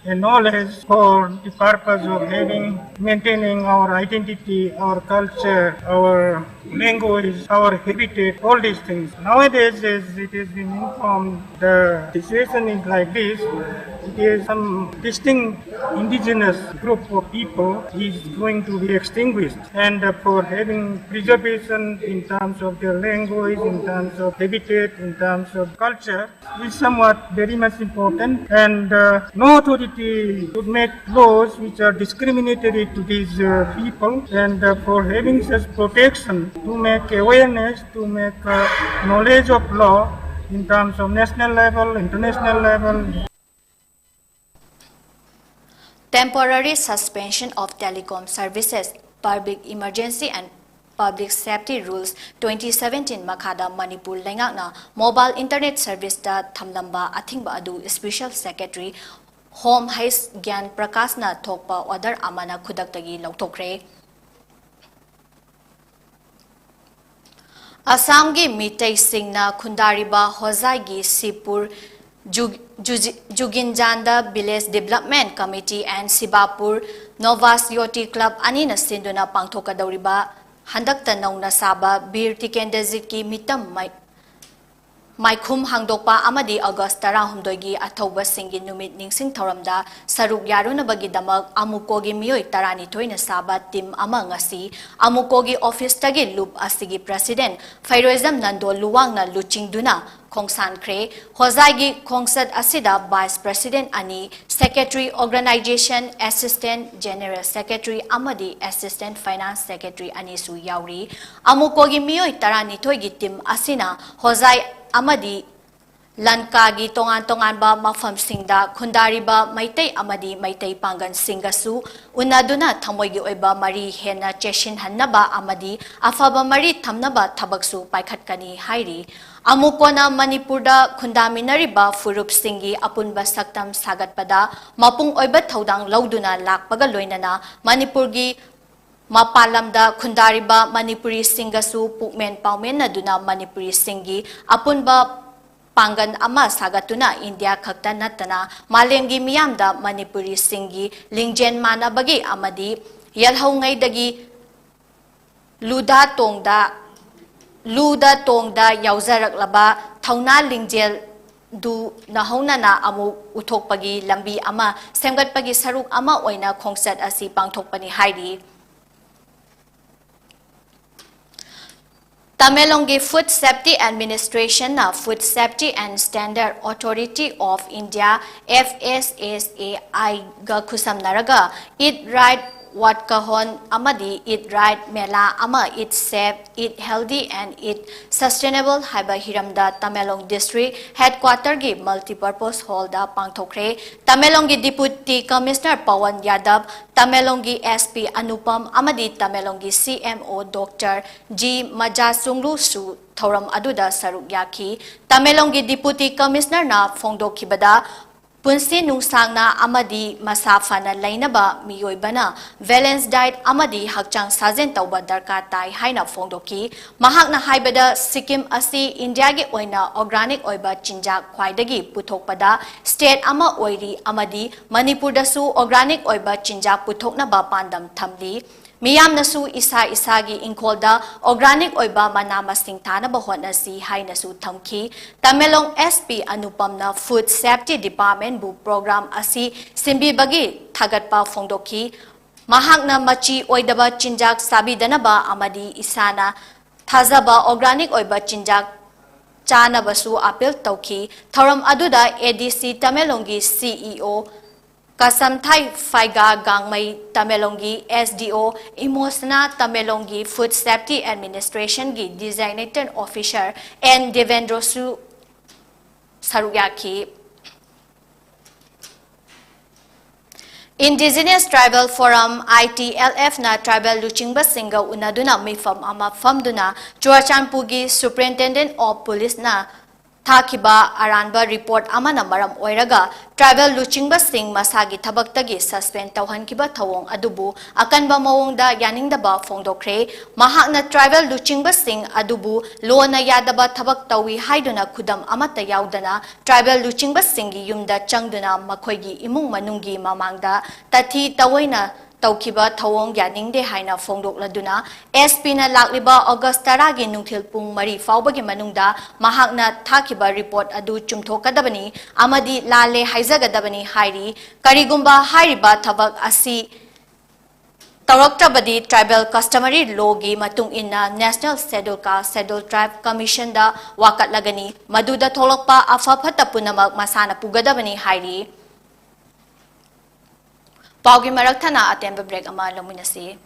a knowledge for the purpose of having, maintaining our identity, our culture, our language, our habitat, all these things. Nowadays, as it has been informed, the situation is like this. It is some distinct indigenous group of people is going to be extinguished. And uh, for having preservation in terms of their language, in terms of habitat, in terms of culture, is somewhat very much important. And uh, no authority would make laws which are discriminatory to these uh, people. And uh, for having such protection, to make awareness, to make uh, knowledge of law in terms of national level, international level. Temporary suspension of telecom services, Public Emergency and Public Safety Rules twenty seventeen ꯃꯈꯥꯗ ꯃꯅꯤꯄꯨꯔ ꯂꯩꯉꯥꯛꯅ mobile internet service ꯇ ꯊꯝꯂꯝꯕ ꯑꯊꯤꯡꯕ ꯑꯗꯨ Special Secretary Home H. ꯒ꯭ꯌꯥꯟ ꯄ꯭ꯔꯀꯥꯁꯅ ꯊꯣꯛꯄ order ꯑꯃꯅ ꯈꯨꯗꯛꯇꯒꯤ ꯂꯧꯊꯣꯛꯈ꯭ꯔꯦ꯫ ꯑꯁꯥꯝꯒꯤ ꯃꯤꯇꯩꯁꯤꯡꯅ ꯈꯨꯟꯗꯥꯔꯤꯕ ꯍꯣꯖꯥꯏꯒꯤ ꯁꯤꯄꯨꯔ ꯖꯨ-, ꯖꯨꯖꯤ-, ꯖꯨꯒꯤꯟꯖꯥꯟꯗ Village Development Committee and Shibapur ꯅꯣꯚꯥꯁ ꯌꯣꯇꯤ Club ꯑꯅꯤꯅ ꯁꯤꯟꯗꯨꯅ ꯄꯥꯡꯊꯣꯛꯀꯗꯧꯔꯤꯕ ꯍꯟꯗꯛꯇ ꯅꯧꯅ ꯁꯥꯕ ꯕꯤꯔ ꯇꯤꯀꯦꯟꯗ꯭ꯔꯖꯤꯠꯀꯤ ꯃꯤꯇꯝ ꯃꯩ-, ꯃꯥꯏꯈꯨꯝ ꯍꯥꯡꯗꯣꯛꯄ ꯑꯃꯗꯤ ꯑꯣꯒꯁ ꯇꯔꯥꯍꯨꯝꯗꯣꯏꯒꯤ ꯑꯊꯧꯕꯁꯤꯡꯒꯤ ꯅꯨꯃꯤꯠ ꯅꯤꯡꯁꯤꯡ ꯊꯧꯔꯝꯗ ꯁꯔꯨꯛ ꯌꯥꯔꯨꯅꯕꯒꯤꯗꯃꯛ ꯑꯃꯨꯀꯣꯒꯤ ꯃꯤꯑꯣꯏ ꯇꯔꯥꯅꯤꯊꯣꯏꯅ ꯁꯥꯕ ꯇꯤꯝ ꯑꯃ ꯉꯁꯤ ꯑꯃꯨꯀꯣꯒꯤ ꯑꯣꯐꯤꯁꯇꯒꯤ ꯂꯨꯞ ꯑꯁꯤꯒꯤ ꯄ꯭ꯔꯁꯤꯗꯦꯟ ꯐꯩꯔꯣꯏꯖꯝ ꯅꯟꯗꯣ ꯂꯨꯋꯥꯡꯅ ꯂꯨꯆꯤꯡꯗꯨꯅ ꯈꯣꯡꯁꯥꯟꯈ꯭ꯔꯦ꯫ ꯍꯣꯖꯥꯏꯒꯤ ꯈꯣꯡꯆꯠ ꯑꯁꯤꯗ ꯚꯥꯏꯁ ꯄ꯭ꯔꯁꯤꯗꯦꯟ ꯑꯅꯤ, secretary organization assistant general secretary ꯑꯃꯗꯤ ꯑꯦꯁꯤꯁꯇꯦꯟ ꯐꯥꯏꯅꯥꯟꯁ ꯁꯦꯀ꯭ꯔꯦꯇꯔꯤ ꯑꯅꯤꯁꯨ ꯌꯥꯎꯔꯤ꯫ ꯑꯃꯨꯀꯣꯒꯤ ꯃꯤꯑꯣꯏ ꯇꯔꯥꯅꯤꯊꯣꯏꯒꯤ ꯇꯤꯝ ꯑꯁꯤꯅ ꯍꯣꯖꯥꯏ ꯑꯃꯗꯤ ꯂꯟꯀꯥꯒꯤ ꯇꯣꯉꯥꯟ ꯇꯣꯉꯥꯟꯕ ꯃꯐꯝꯁꯤꯡꯗ ꯈꯨꯟꯗꯥꯔꯤꯕ ꯃꯩꯇꯩ ꯑꯃꯗꯤ ꯃꯩꯇꯩ ꯄꯥꯡꯒꯜꯁꯤꯡꯒꯁꯨ ꯎꯅꯗꯨꯅ ꯊꯃꯣꯏꯒꯤ ꯑꯣꯏꯕ ꯃꯔꯤ ꯍꯦꯟꯅ ꯆꯦꯠꯁꯤꯟꯍꯟꯅꯕ ꯑꯃꯗꯤ ꯑꯐꯕ ꯃꯔꯤ ꯊꯝꯅꯕ ꯊꯕꯛꯁꯨ ꯄꯥꯏꯈꯠꯀꯅꯤ ꯍꯥꯏꯔꯤ꯫ ꯑꯃꯨꯀꯣꯅ ꯃꯅꯤꯄꯨꯔꯗ ꯈꯨꯟꯗꯥꯃꯤꯟꯅꯔꯤꯕ ꯐꯨꯔꯨꯞꯁꯤꯡꯒꯤ ꯑꯄꯨꯟꯕ ꯁꯛꯇꯝ ꯁꯥꯒꯠꯄꯗ ꯃꯄꯨꯡ ꯑꯣꯏꯕ ꯊꯧꯗꯥꯡ ꯂꯧꯗꯨꯅ ꯂꯥꯛꯄꯒ ꯂꯣꯏꯅꯅ ꯃꯅꯤꯄꯨꯔꯒꯤ ꯃꯄꯥꯟ ꯂꯝꯗ ꯈꯨꯟꯗꯥꯔꯤꯕ ꯃꯅꯤꯄꯨꯔꯤꯁꯤꯡꯒꯁꯨ ꯄꯨꯛꯃꯦꯟ ꯄꯥꯎꯃꯦꯟꯅꯗꯨꯅ ꯃꯅꯤꯄꯨꯔꯤꯁꯤꯡꯒꯤ ꯑꯄꯨꯟꯕ ꯄꯥꯡꯒꯜ ꯑꯃ ꯁꯥꯒꯠꯇꯨꯅ ꯏꯟꯗꯤꯌꯥ ꯈꯛꯇ ꯅꯠꯇꯅ ꯃꯥꯂꯦꯝꯒꯤ ꯃꯤꯌꯥꯝꯗ ꯃꯅꯤꯄꯨꯔꯤꯁꯤꯡꯒꯤ ꯂꯤꯡꯖꯦꯜ ꯃꯥꯟꯅꯕꯒꯤ ꯑꯃꯗꯤ ꯌꯦꯜꯍꯧꯉꯩꯗꯒꯤ ꯂꯨꯗ ꯇꯣꯡꯗ, ꯂꯨꯗ ꯇꯣꯡꯗ ꯌꯥꯎꯖꯔꯛꯂꯕ ꯊꯧꯅꯥ ꯂꯤꯡꯖꯦꯜꯗꯨ ꯅꯍꯧꯅꯅ ꯑꯃꯨꯛ ꯎꯊꯣꯛꯄꯒꯤ ꯂꯝꯕꯤ ꯑꯃ ꯁꯦꯝꯒꯠꯄꯒꯤ ꯁꯔꯨꯛ ꯑꯃ ꯑꯣꯏꯅ ꯈꯣꯡꯆꯠ ꯑꯁꯤ ꯄꯥꯡꯊꯣꯛꯄꯅꯤ ꯍꯥꯏꯔꯤ꯫ ꯇꯃꯦꯡꯂꯣꯡꯒꯤ Food Safety Administrationꯅ Food Safety and Standard Authority of India, F S S A I ꯒ ꯈꯨꯠꯁꯝꯅꯔꯒ Eat Right Walkathon ꯑꯃꯗꯤ Eat Right Mela ꯑꯃ, Eat Safe, Eat Healthy and Eat Sustainable ꯍꯥꯏꯕ ꯍꯤꯔꯝꯗ ꯇꯃꯦꯡꯂꯣꯡ District Headquarterꯒꯤ Multipurpose Hallꯗ ꯄꯥꯡꯊꯣꯛꯈ꯭ꯔꯦ꯫ ꯇꯃꯦꯡꯂꯣꯡꯒꯤ Deputy Commissioner ꯄꯋꯟ ꯌꯥꯗꯕ, ꯇꯃꯦꯡꯂꯣꯡꯒꯤ S P Anupam ꯑꯃꯗꯤ ꯇꯃꯦꯡꯂꯣꯡꯒꯤ C M O Doctor G ꯃꯖꯥꯆꯨꯡꯂꯨꯁꯨ ꯊꯧꯔꯝ ꯑꯗꯨꯗ ꯁꯔꯨꯛ ꯌꯥꯈꯤ꯫ ꯇꯃꯦꯡꯂꯣꯡꯒꯤ Deputy Commissionerꯅ ꯐꯣꯡꯗꯣꯛꯈꯤꯕꯗ, ꯄꯨꯟꯁꯤ ꯅꯨꯡꯁꯥꯡꯅ ꯑꯃꯗꯤ ꯃꯁꯥ ꯐꯅ ꯂꯩꯅꯕ ꯃꯤꯑꯣꯏꯕꯅ balanced diet ꯑꯃꯗꯤ ꯍꯛꯆꯥꯡ ꯁꯥꯖꯦꯜ ꯇꯧꯕ ꯗꯔꯀꯥꯔ ꯇꯥꯏ ꯍꯥꯏꯅ ꯐꯣꯡꯗꯣꯛꯈꯤ꯫ ꯃꯍꯥꯛꯅ ꯍꯥꯏꯕꯗ, ꯁꯤꯛꯀꯤꯝ ꯑꯁꯤ ꯏꯟꯗꯤꯌꯥꯒꯤ ꯑꯣꯏꯅ organic ꯑꯣꯏꯕ ꯆꯤꯟꯖꯥꯛ ꯈ꯭ꯋꯥꯏꯗꯒꯤ ꯄꯨꯊꯣꯛꯄꯗ state ꯑꯃ ꯑꯣꯏꯔꯤ ꯑꯃꯗꯤ ꯃꯅꯤꯄꯨꯔꯗꯁꯨ organic ꯑꯣꯏꯕ ꯆꯤꯟꯖꯥꯛ ꯄꯨꯊꯣꯛꯅꯕ ꯄꯥꯟꯗꯝ ꯊꯝꯂꯤ꯫ ꯃꯤꯌꯥꯝꯅꯁꯨ ꯏꯁꯥ ꯏꯁꯥꯒꯤ ꯏꯪꯈꯣꯜꯗ organic ꯑꯣꯏꯕ ꯃꯅꯥ ꯃꯁꯤꯡ ꯊꯥꯅꯕ ꯍꯣꯠꯅꯁꯤ ꯍꯥꯏꯅꯁꯨ ꯊꯝꯈꯤ꯫ Tamenglong S P ꯑꯅꯨꯄꯝꯅ Food Safety Departmentꯕꯨ program ꯑꯁꯤ ꯁꯤꯟꯕꯤꯕꯒꯤ ꯊꯥꯒꯠꯄ ꯐꯣꯡꯗꯣꯛꯈꯤ꯫ ꯃꯍꯥꯛꯅ ꯃꯆꯤ ꯑꯣꯏꯗꯕ ꯆꯤꯟꯖꯥꯛ ꯆꯥꯕꯤꯗꯅꯕ ꯑꯃꯗꯤ ꯏꯁꯥꯅ ꯊꯥꯖꯕ organic ꯑꯣꯏꯕ ꯆꯤꯟꯖꯥꯛ ꯆꯥꯅꯕꯁꯨ appeal ꯇꯧꯈꯤ꯫ ꯊꯧꯔꯝ ꯑꯗꯨꯗ A D C ꯇꯃꯦꯡꯂꯣꯡꯒꯤ C E O ꯀꯁꯝꯊꯥꯏ ꯐꯥꯏꯒꯥ ꯒꯥꯡꯃꯩ, ꯇꯃꯦꯡꯂꯣꯡꯒꯤ S D O ꯏꯃꯣꯁꯅꯥ, ꯇꯃꯦꯡꯂꯣꯡꯒꯤ Food Safety Administrationꯒꯤ Designated Officer N ꯗꯦꯕꯦꯟꯗ꯭ꯔꯣꯁꯨ ꯁꯔꯨꯛ ꯌꯥꯈꯤ꯫ Indigenous Tribal Forum, I T L Fꯅ tribal ꯂꯨꯆꯤꯡꯕꯁꯤꯡꯒ ꯎꯅꯗꯨꯅ ꯃꯤꯐꯝ ꯑꯃ ꯐꯝꯗꯨꯅ ꯆꯨꯔꯆꯥꯟꯄꯨꯔꯒꯤ Superintendent of Policeꯅ ꯊꯥꯈꯤꯕ ꯑꯔꯥꯟꯕ report ꯑꯃꯅ ꯃꯔꯝ ꯑꯣꯏꯔꯒ tribal ꯂꯨꯆꯤꯡꯕꯁꯤꯡ ꯃꯁꯥꯒꯤ ꯊꯕꯛꯇꯒꯤ suspend ꯇꯧꯍꯟꯈꯤꯕ ꯊꯧꯑꯣꯡ ꯑꯗꯨꯕꯨ ꯑꯀꯟꯕ ꯃꯑꯣꯡꯗ ꯌꯥꯅꯤꯡꯗꯕ ꯐꯣꯡꯗꯣꯛꯈ꯭ꯔꯦ꯫ ꯃꯍꯥꯛꯅ tribal ꯂꯨꯆꯤꯡꯕꯁꯤꯡ ꯑꯗꯨꯕꯨ ꯂꯣꯅ ꯌꯥꯗꯕ ꯊꯕꯛ ꯇꯧꯏ ꯍꯥꯏꯗꯨꯅ ꯈꯨꯗꯝ ꯑꯃꯠꯇ ꯌꯥꯎꯗꯅ tribal ꯂꯨꯆꯤꯡꯕꯁꯤꯡꯒꯤ ꯌꯨꯝꯗ ꯆꯪꯗꯨꯅ ꯃꯈꯣꯏꯒꯤ ꯏꯃꯨꯡ ꯃꯅꯨꯡꯒꯤ ꯃꯃꯥꯡꯗ ꯇꯊꯤ ꯇꯑꯣꯏꯅ ꯇꯧꯈꯤꯕ ꯊꯧꯑꯣꯡ ꯌꯥꯅꯤꯡꯗꯦ ꯍꯥꯏꯅ ꯐꯣꯡꯗꯣꯛꯂꯗꯨꯅ, S Pꯅ ꯂꯥꯛꯂꯤꯕ August ꯇꯔꯥꯒꯤ ꯅꯨꯡꯊꯤꯜ ꯄꯨꯡ ꯃꯔꯤ ꯐꯥꯎꯕꯒꯤ ꯃꯅꯨꯡꯗ ꯃꯍꯥꯛꯅ ꯊꯥꯈꯤꯕ report ꯑꯗꯨ ꯆꯨꯝꯊꯣꯛꯀꯗꯕꯅꯤ ꯑꯃꯗꯤ ꯂꯥꯜꯂꯦ ꯍꯥꯏꯖꯒꯗꯕꯅꯤ ꯍꯥꯏꯔꯤ꯫ ꯀꯔꯤꯒꯨꯝꯕ ꯍꯥꯏꯔꯤꯕ ꯊꯕꯛ ꯑꯁꯤ ꯇꯧꯔꯛꯇ꯭ꯔꯕꯗꯤ tribal customary lawꯒꯤ ꯃꯇꯨꯡ ꯏꯟꯅ National Schedule Caste Schedule Tribe Commissionꯗ ꯋꯥꯀꯠꯂꯒꯅꯤ꯫ ꯃꯗꯨꯗ ꯊꯣꯛꯂꯛꯄ ꯑꯐ ꯐꯠꯇ ꯄꯨꯝꯅꯃꯛ ꯃꯁꯥꯅ ꯄꯨꯒꯗꯕꯅꯤ ꯍꯥꯏꯔꯤ꯫ ꯄꯥꯎꯒꯤ ꯃꯔꯛ ꯊꯠꯅ ꯑꯇꯦꯟꯕ break ꯑꯃ ꯂꯧꯃꯤꯟꯅꯁꯤ꯫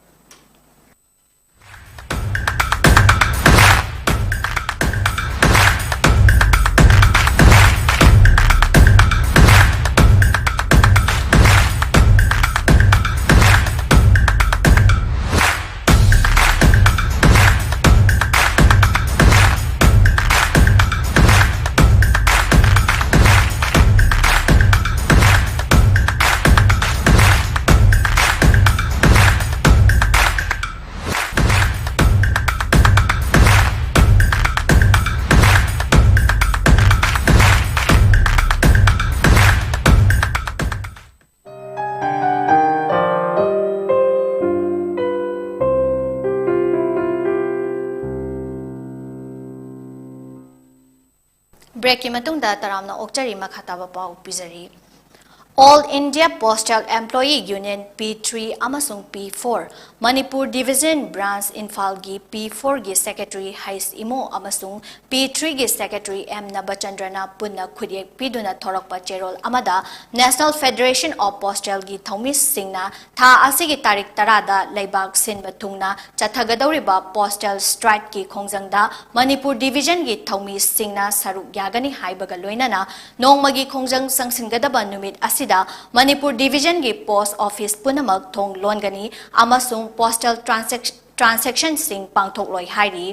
Breakꯀꯤ ꯃꯇꯨꯡꯗ ꯇꯔꯥꯝꯅ ꯑꯣꯛꯆꯔꯤ, ꯃꯈꯥ ꯇꯥꯕ ꯄꯥꯎ ꯄꯤꯖꯔꯤ꯫ All India Postal Employee Union P three ꯑꯃꯁꯨꯡ P four, Manipur Division Branch ꯏꯝꯐꯥꯜꯒꯤ P fourꯒꯤ Secretary ꯍꯩꯁ ꯏꯃꯣ ꯑꯃꯁꯨꯡ P threeꯒꯤ Secretary ꯑꯦꯝ ꯅꯕꯆꯟꯗ꯭ꯔꯅ ꯄꯨꯟꯅ ꯈꯨꯠꯌꯦꯛ ꯄꯤꯗꯨꯅ ꯊꯣꯔꯛꯄ ꯆꯦꯔꯣꯜ ꯑꯃꯗ National Federation of Postalꯒꯤ ꯊꯧꯃꯤꯁꯤꯡꯅ ꯊꯥ ꯑꯁꯤꯒꯤ ꯇꯥꯔꯤꯛ ꯇꯔꯥꯗ ꯂꯩꯕꯥꯛ ꯁꯤꯟꯕ ꯊꯨꯡꯅ ꯆꯠꯊꯒꯗꯧꯔꯤꯕ Postal Strikeꯀꯤ ꯈꯣꯡꯖꯪꯗ ꯃꯅꯤꯄꯨꯔ Divisionꯒꯤ ꯊꯧꯃꯤꯁꯤꯡꯅ ꯁꯔꯨꯛ ꯌꯥꯒꯅꯤ ꯍꯥꯏꯕꯒ ꯂꯣꯏꯅꯅ ꯅꯣꯡꯃꯒꯤ ꯈꯣꯡꯖꯪ ꯆꯪꯁꯤꯟꯒꯗꯕ ꯅꯨꯃꯤꯠ ꯑꯁꯤꯗ ꯃꯅꯤꯄꯨꯔ Divisionꯒꯤ post office ꯄꯨꯝꯅꯃꯛ ꯊꯣꯡ ꯂꯣꯟꯒꯅꯤ ꯑꯃꯁꯨꯡ postal transac-, transactionꯁꯤꯡ ꯄꯥꯡꯊꯣꯛꯂꯣꯏ ꯍꯥꯏꯔꯤ꯫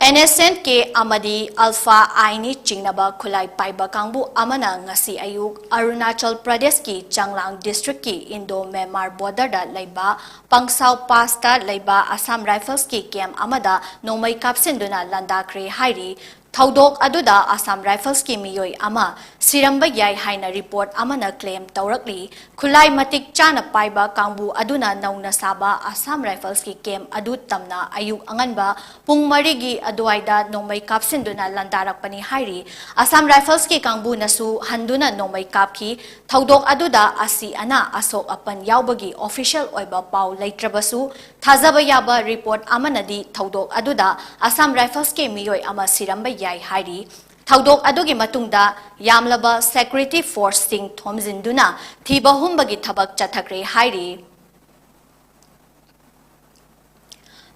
NSCN-K ꯑꯃꯗꯤ ULFA-I ꯅ ꯆꯤꯡꯅꯕ ꯈꯨꯠꯂꯥꯏ ꯄꯥꯏꯕ ꯀꯥꯡꯕꯨ ꯑꯃꯅ ꯉꯁꯤ ꯑꯌꯨꯛ ꯑꯔꯨꯅꯥꯆꯜ ꯄ꯭ꯔꯗꯦꯁꯀꯤ ꯆꯥꯡꯂꯥꯡ districtꯀꯤ Indo-Myanmar borderꯗ ꯂꯩꯕ ꯄꯪꯁꯥꯎ passꯇ ꯂꯩꯕ Assam Riflesꯀꯤ camp ꯑꯃꯗ ꯅꯣꯡꯃꯩ ꯀꯥꯞꯁꯤꯟꯗꯨꯅ ꯂꯥꯟꯗꯥꯈ꯭ꯔꯦ ꯍꯥꯏꯔꯤ꯫ ꯊꯧꯗꯣꯛ ꯑꯗꯨꯗ Assam Riflesꯀꯤ ꯃꯤꯑꯣꯏ ꯑꯃ ꯁꯤꯔꯝꯕ ꯌꯥꯏ ꯍꯥꯏꯅ report ꯑꯃꯅ claim ꯇꯧꯔꯛꯂꯤ꯫ ꯈꯨꯠꯂꯥꯏ ꯃꯇꯤꯛ ꯆꯥꯅ ꯄꯥꯏꯕ ꯀꯥꯡꯕꯨ ꯑꯗꯨꯅ ꯅꯧꯅ ꯁꯥꯕ Assam Riflesꯀꯤ camp ꯑꯗꯨ ꯇꯝꯅ ꯑꯌꯨꯛ ꯑꯉꯟꯕ ꯄꯨꯡ ꯃꯔꯤꯒꯤ ꯑꯗꯨꯋꯥꯏꯗ ꯅꯣꯡꯃꯩ ꯀꯥꯞꯁꯤꯟꯗꯨꯅ ꯂꯥꯟꯗꯥꯔꯛꯄꯅꯤ ꯍꯥꯏꯔꯤ꯫ Assam Riflesꯀꯤ ꯀꯥꯡꯕꯨꯅꯁꯨ ꯍꯟꯗꯨꯅ ꯅꯣꯡꯃꯩ ꯀꯥꯞꯈꯤ꯫ ꯊꯧꯗꯣꯛ ꯑꯗꯨꯗ ꯑꯁꯤ ꯑꯅꯥ, ꯑꯁꯣꯛ ꯑꯄꯟ ꯌꯥꯎꯕꯒꯤ official ꯑꯣꯏꯕ ꯄꯥꯎ ꯂꯩꯇ꯭ꯔꯕꯁꯨ, ꯊꯥꯖꯕ ꯌꯥꯕ report ꯑꯃꯅꯗꯤ ꯊꯧꯗꯣꯛ ꯑꯗꯨꯗ Assam Riflesꯀꯤ ꯃꯤꯑꯣꯏ ꯑꯃ ꯁꯤꯔꯝꯕ ꯌꯥꯏ ꯍꯥꯏꯔꯤ꯫ ꯊꯧꯗꯣꯛ ꯑꯗꯨꯒꯤ ꯃꯇꯨꯡꯗ ꯌꯥꯝꯂꯕ security forceꯁꯤꯡ ꯊꯣꯝꯖꯤꯟꯗꯨꯅ ꯊꯤꯕ ꯍꯨꯝꯕꯒꯤ ꯊꯕꯛ ꯆꯠꯊꯈ꯭ꯔꯦ ꯍꯥꯏꯔꯤ꯫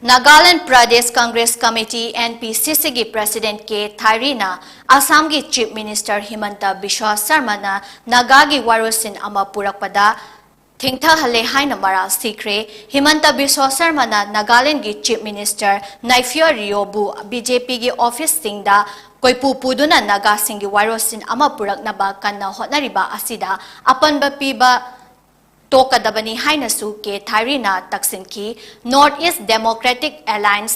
Nagaland Pradesh Congress Committee, NPCCꯒꯤ President ꯀꯦ ꯊꯥꯏꯔꯤꯅ ꯑꯁꯥꯝꯒꯤ Chief Minister ꯍꯤꯃꯟꯇ ꯕꯤꯁ꯭ꯋ ꯁꯔꯃꯅ ꯅꯥꯒꯥꯒꯤ ꯋꯥꯔꯣꯏꯁꯤꯟ ꯑꯃ ꯄꯨꯔꯛꯄꯗ ꯊꯦꯡꯊꯍꯜꯂꯦ ꯍꯥꯏꯅ ꯃꯔꯥꯜ ꯁꯤꯈ꯭ꯔꯦ꯫ ꯍꯤꯃꯟꯇ ꯕꯤꯁ꯭ꯋ ꯁꯔꯃꯅ ꯅꯥꯒꯥꯂꯦꯟꯗꯒꯤ Chief Minister ꯅꯥꯏꯐꯤꯌꯣ ꯔꯤꯌꯣꯕꯨ BJPꯒꯤ officeꯁꯤꯡꯗ ꯀꯣꯏꯄꯨ ꯄꯨꯗꯨꯅ ꯅꯥꯒꯥꯁꯤꯡꯒꯤ ꯋꯥꯔꯣꯏꯁꯤꯟ ꯑꯃ ꯄꯨꯔꯛꯅꯕ ꯀꯟꯅ ꯍꯣꯠꯅꯔꯤꯕ ꯑꯁꯤꯗ ꯑꯄꯟꯕ ꯄꯤꯕ ꯇꯣꯛꯀꯗꯕꯅꯤ ꯍꯥꯏꯅꯁꯨ ꯀꯦ ꯊꯥꯏꯔꯤꯅ ꯇꯛꯁꯤꯟꯈꯤ꯫ North East Democratic Alliance,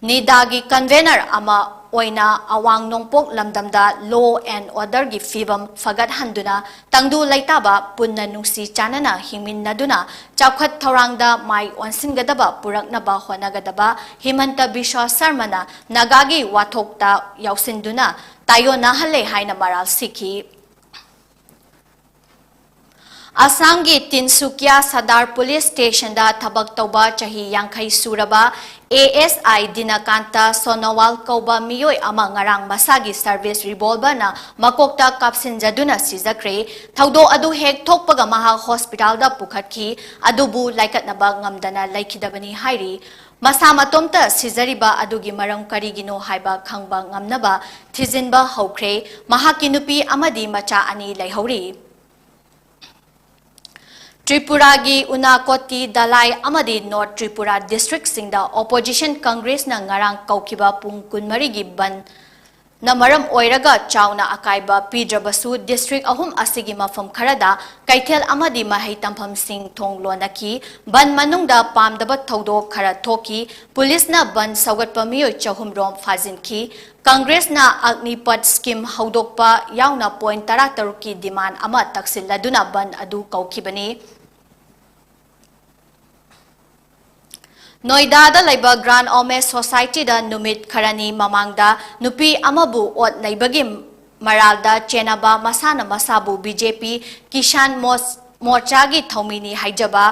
ꯅꯤꯗꯥꯒꯤ convener ꯑꯃ ꯑꯣꯏꯅ ꯑꯋꯥꯡ ꯅꯣꯡꯄꯣꯛ ꯂꯝꯗꯝꯗ law and orderꯒꯤ ꯐꯤꯕꯝ ꯐꯒꯠꯍꯟꯗꯨꯅ ꯇꯪꯗꯨ ꯂꯩꯇꯥꯕ ꯄꯨꯟꯅ ꯅꯨꯡꯁꯤ ꯆꯥꯟꯅꯅ ꯍꯤꯡꯃꯤꯟꯅꯗꯨꯅ ꯆꯥꯎꯈꯠ ꯊꯧꯔꯥꯡꯗ ꯃꯥꯏ ꯑꯣꯟꯁꯤꯟꯒꯗꯕ ꯄꯨꯔꯛꯅꯕ ꯍꯣꯠꯅꯒꯗꯕ ꯍꯤꯃꯟꯇ ꯕꯤꯁ꯭ꯋ ꯁꯔꯃꯅ ꯅꯥꯒꯥꯒꯤ ꯋꯥꯊꯣꯛꯇ ꯌꯥꯎꯁꯤꯟꯗꯨꯅ ꯇꯥꯏꯑꯣꯟꯅꯍꯜꯂꯦ ꯍꯥꯏꯅ ꯃꯔꯥꯜ ꯁꯤꯈꯤ꯫ ꯑꯁꯥꯝꯒꯤ ꯇꯤꯟꯁꯨꯀꯤꯌꯥ ꯁꯗꯥꯔ ꯄꯨꯂꯤꯁ ꯁ꯭ꯇꯦꯁꯟꯗ ꯊꯕꯛ ꯇꯧꯕ ꯆꯍꯤ ꯌꯥꯡꯈꯩ ꯁꯨꯔꯕ ASI ꯗꯤꯅꯀꯥꯟꯇ ꯁꯣꯅꯣꯋꯥꯜ ꯀꯧꯕ ꯃꯤꯑꯣꯏ ꯑꯃ ꯉꯔꯥꯡ ꯃꯁꯥꯒꯤ service revolverꯅ ꯃꯀꯣꯛꯇ ꯀꯥꯞꯁꯤꯟꯖꯗꯨꯅ ꯁꯤꯖꯈ꯭ꯔꯦ꯫ ꯊꯧꯗꯣꯛ ꯑꯗꯨ ꯍꯦꯛ ꯊꯣꯛꯄꯒ ꯃꯍꯥꯛ ꯍꯣꯁꯄꯤꯇꯥꯜꯗ ꯄꯨꯈꯠꯈꯤ, ꯑꯗꯨꯕꯨ ꯂꯥꯏꯀꯠꯅꯕ ꯉꯝꯗꯅ ꯂꯩꯈꯤꯗꯕꯅꯤ ꯍꯥꯏꯔꯤ꯫ ꯃꯁꯥ ꯃꯇꯣꯝꯇ ꯁꯤꯖꯔꯤꯕ ꯑꯗꯨꯒꯤ ꯃꯔꯝ ꯀꯔꯤꯒꯤꯅꯣ ꯍꯥꯏꯕ ꯈꯪꯕ ꯉꯝꯅꯕ ꯊꯤꯖꯤꯟꯕ ꯍꯧꯈ꯭ꯔꯦ꯫ ꯃꯍꯥꯛꯀꯤ ꯅꯨꯄꯤ ꯑꯃꯗꯤ ꯃꯆꯥ ꯑꯅꯤ ꯂꯩꯍꯧꯔꯤ꯫ ꯇ꯭ꯔꯤꯄꯨꯔꯥꯒꯤ ꯎꯅꯥꯀꯣꯇꯤ, ꯙꯂꯥꯏ ꯑꯃꯗꯤ North Tripura districtꯁꯤꯡꯗ opposition Congressꯅ ꯉꯔꯥꯡ ꯀꯧꯈꯤꯕ ꯄꯨꯡ ꯀꯨꯟꯃꯔꯤꯒꯤ ꯕꯟꯗꯅ ꯃꯔꯝ ꯑꯣꯏꯔꯒ ꯆꯥꯎꯅ ꯑꯀꯥꯏꯕ ꯄꯤꯗ꯭ꯔꯕꯁꯨ, district ꯑꯍꯨꯝ ꯑꯁꯤꯒꯤ ꯃꯐꯝ ꯈꯔꯗ ꯀꯩꯊꯦꯜ ꯑꯃꯗꯤ ꯃꯍꯩ ꯇꯝꯐꯝꯁꯤꯡ ꯊꯣꯡ ꯂꯣꯟꯅꯈꯤ꯫ ꯕꯟꯗ ꯃꯅꯨꯡꯗ ꯄꯥꯝꯗꯕ ꯊꯧꯗꯣꯛ ꯈꯔ ꯊꯣꯛꯈꯤ꯫ ꯄꯨꯂꯤꯁꯅ ꯕꯟꯗ ꯁꯧꯒꯠꯄ ꯃꯤꯑꯣꯏ ꯆꯍꯨꯝ ꯔꯣꯝ ꯐꯥꯖꯤꯟꯈꯤ꯫ ꯀꯪꯒ꯭ꯔꯦꯁꯅ ꯑꯒꯅꯤꯄꯊ scheme ꯍꯧꯗꯣꯛꯄ ꯌꯥꯎꯅ point ꯇꯔꯥꯇꯔꯨꯛꯀꯤ demand ꯑꯃ ꯇꯛꯁꯤꯜꯂꯗꯨꯅ ꯕꯟꯗ ꯑꯗꯨ ꯀꯧꯈꯤꯕꯅꯤ꯫ ꯅꯣꯏꯗꯥꯗ ꯂꯩꯕ Grand Omens Societyꯗ ꯅꯨꯃꯤꯠ ꯈꯔꯅꯤ ꯃꯃꯥꯡꯗ ꯅꯨꯄꯤ ꯑꯃꯕꯨ ꯑꯣꯠ ꯅꯩꯕꯒꯤ ꯃꯔꯥꯜꯗ ꯆꯦꯟꯅꯕ ꯃꯁꯥꯅ ꯃꯁꯥꯕꯨ BJP Kisan ꯃꯣꯔꯆꯥꯒꯤ ꯊꯧꯃꯤꯅꯤ ꯍꯥꯏꯖꯕ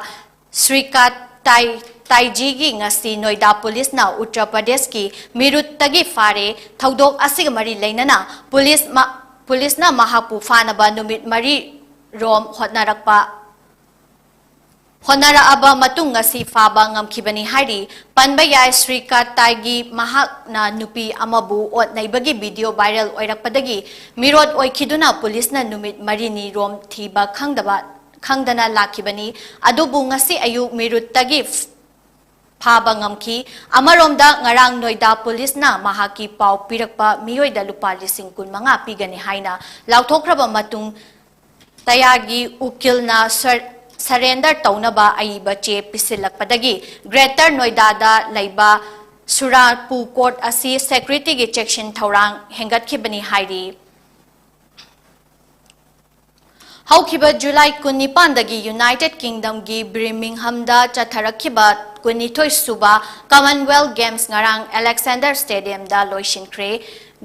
ꯁ꯭ꯔꯤꯀꯥꯟꯇ ꯇꯥꯏ-, ꯇꯥꯏꯖꯤꯒꯤ ꯉꯁꯤ ꯅꯣꯏꯗꯥ ꯄꯨꯂꯤꯁꯅ ꯎꯠꯇꯔ ꯄ꯭ꯔꯗꯦꯁꯀꯤ ꯃꯤꯔꯨꯠꯇꯒꯤ ꯐꯥꯔꯦ꯫ ꯊꯧꯗꯣꯛ ꯑꯁꯤꯒ ꯃꯔꯤ ꯂꯩꯅꯅ ꯄꯨꯂꯤꯁ ꯃ-, ꯄꯨꯂꯤꯁꯅ ꯃꯍꯥꯛꯄꯨ ꯐꯥꯅꯕ ꯅꯨꯃꯤꯠ ꯃꯔꯤ ꯔꯣꯝ ꯍꯣꯠꯅꯔꯛꯄ, ꯍꯣꯠꯅꯔꯛꯑꯕ ꯃꯇꯨꯡ ꯉꯁꯤ ꯐꯥꯕ ꯉꯝꯈꯤꯕꯅꯤ ꯍꯥꯏꯔꯤ꯫ ꯄꯟꯕ ꯌꯥꯏ, ꯁ꯭ꯔꯤꯀꯥꯟꯇꯒꯤ ꯃꯍꯥꯛꯅ ꯅꯨꯄꯤ ꯑꯃꯕꯨ ꯑꯣꯠ ꯅꯩꯕꯒꯤ video viral ꯑꯣꯏꯔꯛꯄꯗꯒꯤ ꯃꯤꯔꯣꯠ ꯑꯣꯏꯈꯤꯗꯨꯅ ꯄꯨꯂꯤꯁꯅ ꯅꯨꯃꯤꯠ ꯃꯔꯤꯅꯤ ꯔꯣꯝ ꯊꯤꯕ ꯈꯪꯗꯕ, ꯈꯪꯗꯅ ꯂꯥꯛꯈꯤꯕꯅꯤ꯫ ꯑꯗꯨꯕꯨ ꯉꯁꯤ ꯑꯌꯨꯛ ꯃꯤꯔꯨꯠꯇꯒꯤ ꯐꯥꯕ ꯉꯝꯈꯤ꯫ ꯑꯃꯔꯣꯝꯗ ꯉꯔꯥꯡ ꯅꯣꯏꯗꯥ ꯄꯨꯂꯤꯁꯅ ꯃꯍꯥꯛꯀꯤ ꯄꯥꯎ ꯄꯤꯔꯛꯄ ꯃꯤꯑꯣꯏꯗ ꯂꯨꯄꯥ ꯂꯤꯁꯤꯡ ꯀꯨꯟꯃꯉꯥ ꯄꯤꯒꯅꯤ ꯍꯥꯏꯅ ꯂꯥꯎꯊꯣꯛꯈ꯭ꯔꯕ ꯃꯇꯨꯡ ꯇꯌꯥꯒꯤ ꯎꯀꯤꯜꯅ ꯁꯔ-, surrender ꯇꯧꯅꯕ ꯑꯏꯕ ꯆꯦ ꯄꯤꯁꯤꯜꯂꯛꯄꯗꯒꯤ Greater ꯅꯣꯏꯗꯥꯗ ꯂꯩꯕ ꯁꯨꯔꯥꯄꯨ ꯀꯣꯔꯠ ꯑꯁꯤ ꯁꯦꯀ꯭ꯌꯨꯔꯤꯇꯤꯒꯤ ꯆꯦꯛꯁꯤꯟ ꯊꯧꯔꯥꯡ ꯍꯦꯟꯒꯠꯈꯤꯕꯅꯤ ꯍꯥꯏꯔꯤ꯫ ꯍꯧꯈꯤꯕ ꯖꯨꯂꯥꯏ ꯀꯨꯟꯅꯤꯄꯥꯟꯗꯒꯤ ꯌꯨꯅꯥꯏꯇꯦꯗ ꯀꯤꯡꯗꯝꯒꯤ ꯕꯤꯔꯃꯤꯡꯍꯝꯗ ꯆꯠꯊꯔꯛꯈꯤꯕ ꯀꯨꯟꯅꯤꯊꯣꯏ ꯁꯨꯕ ꯀꯃꯟꯋꯦꯜꯊ ꯒꯦꯝꯁ ꯉꯔꯥꯡ ꯑꯂꯦꯛꯁꯦꯟꯗꯔ ꯁ꯭ꯇꯦꯗꯤꯌꯝꯗ ꯂꯣꯏꯁꯤꯟꯈ꯭ꯔꯦ꯫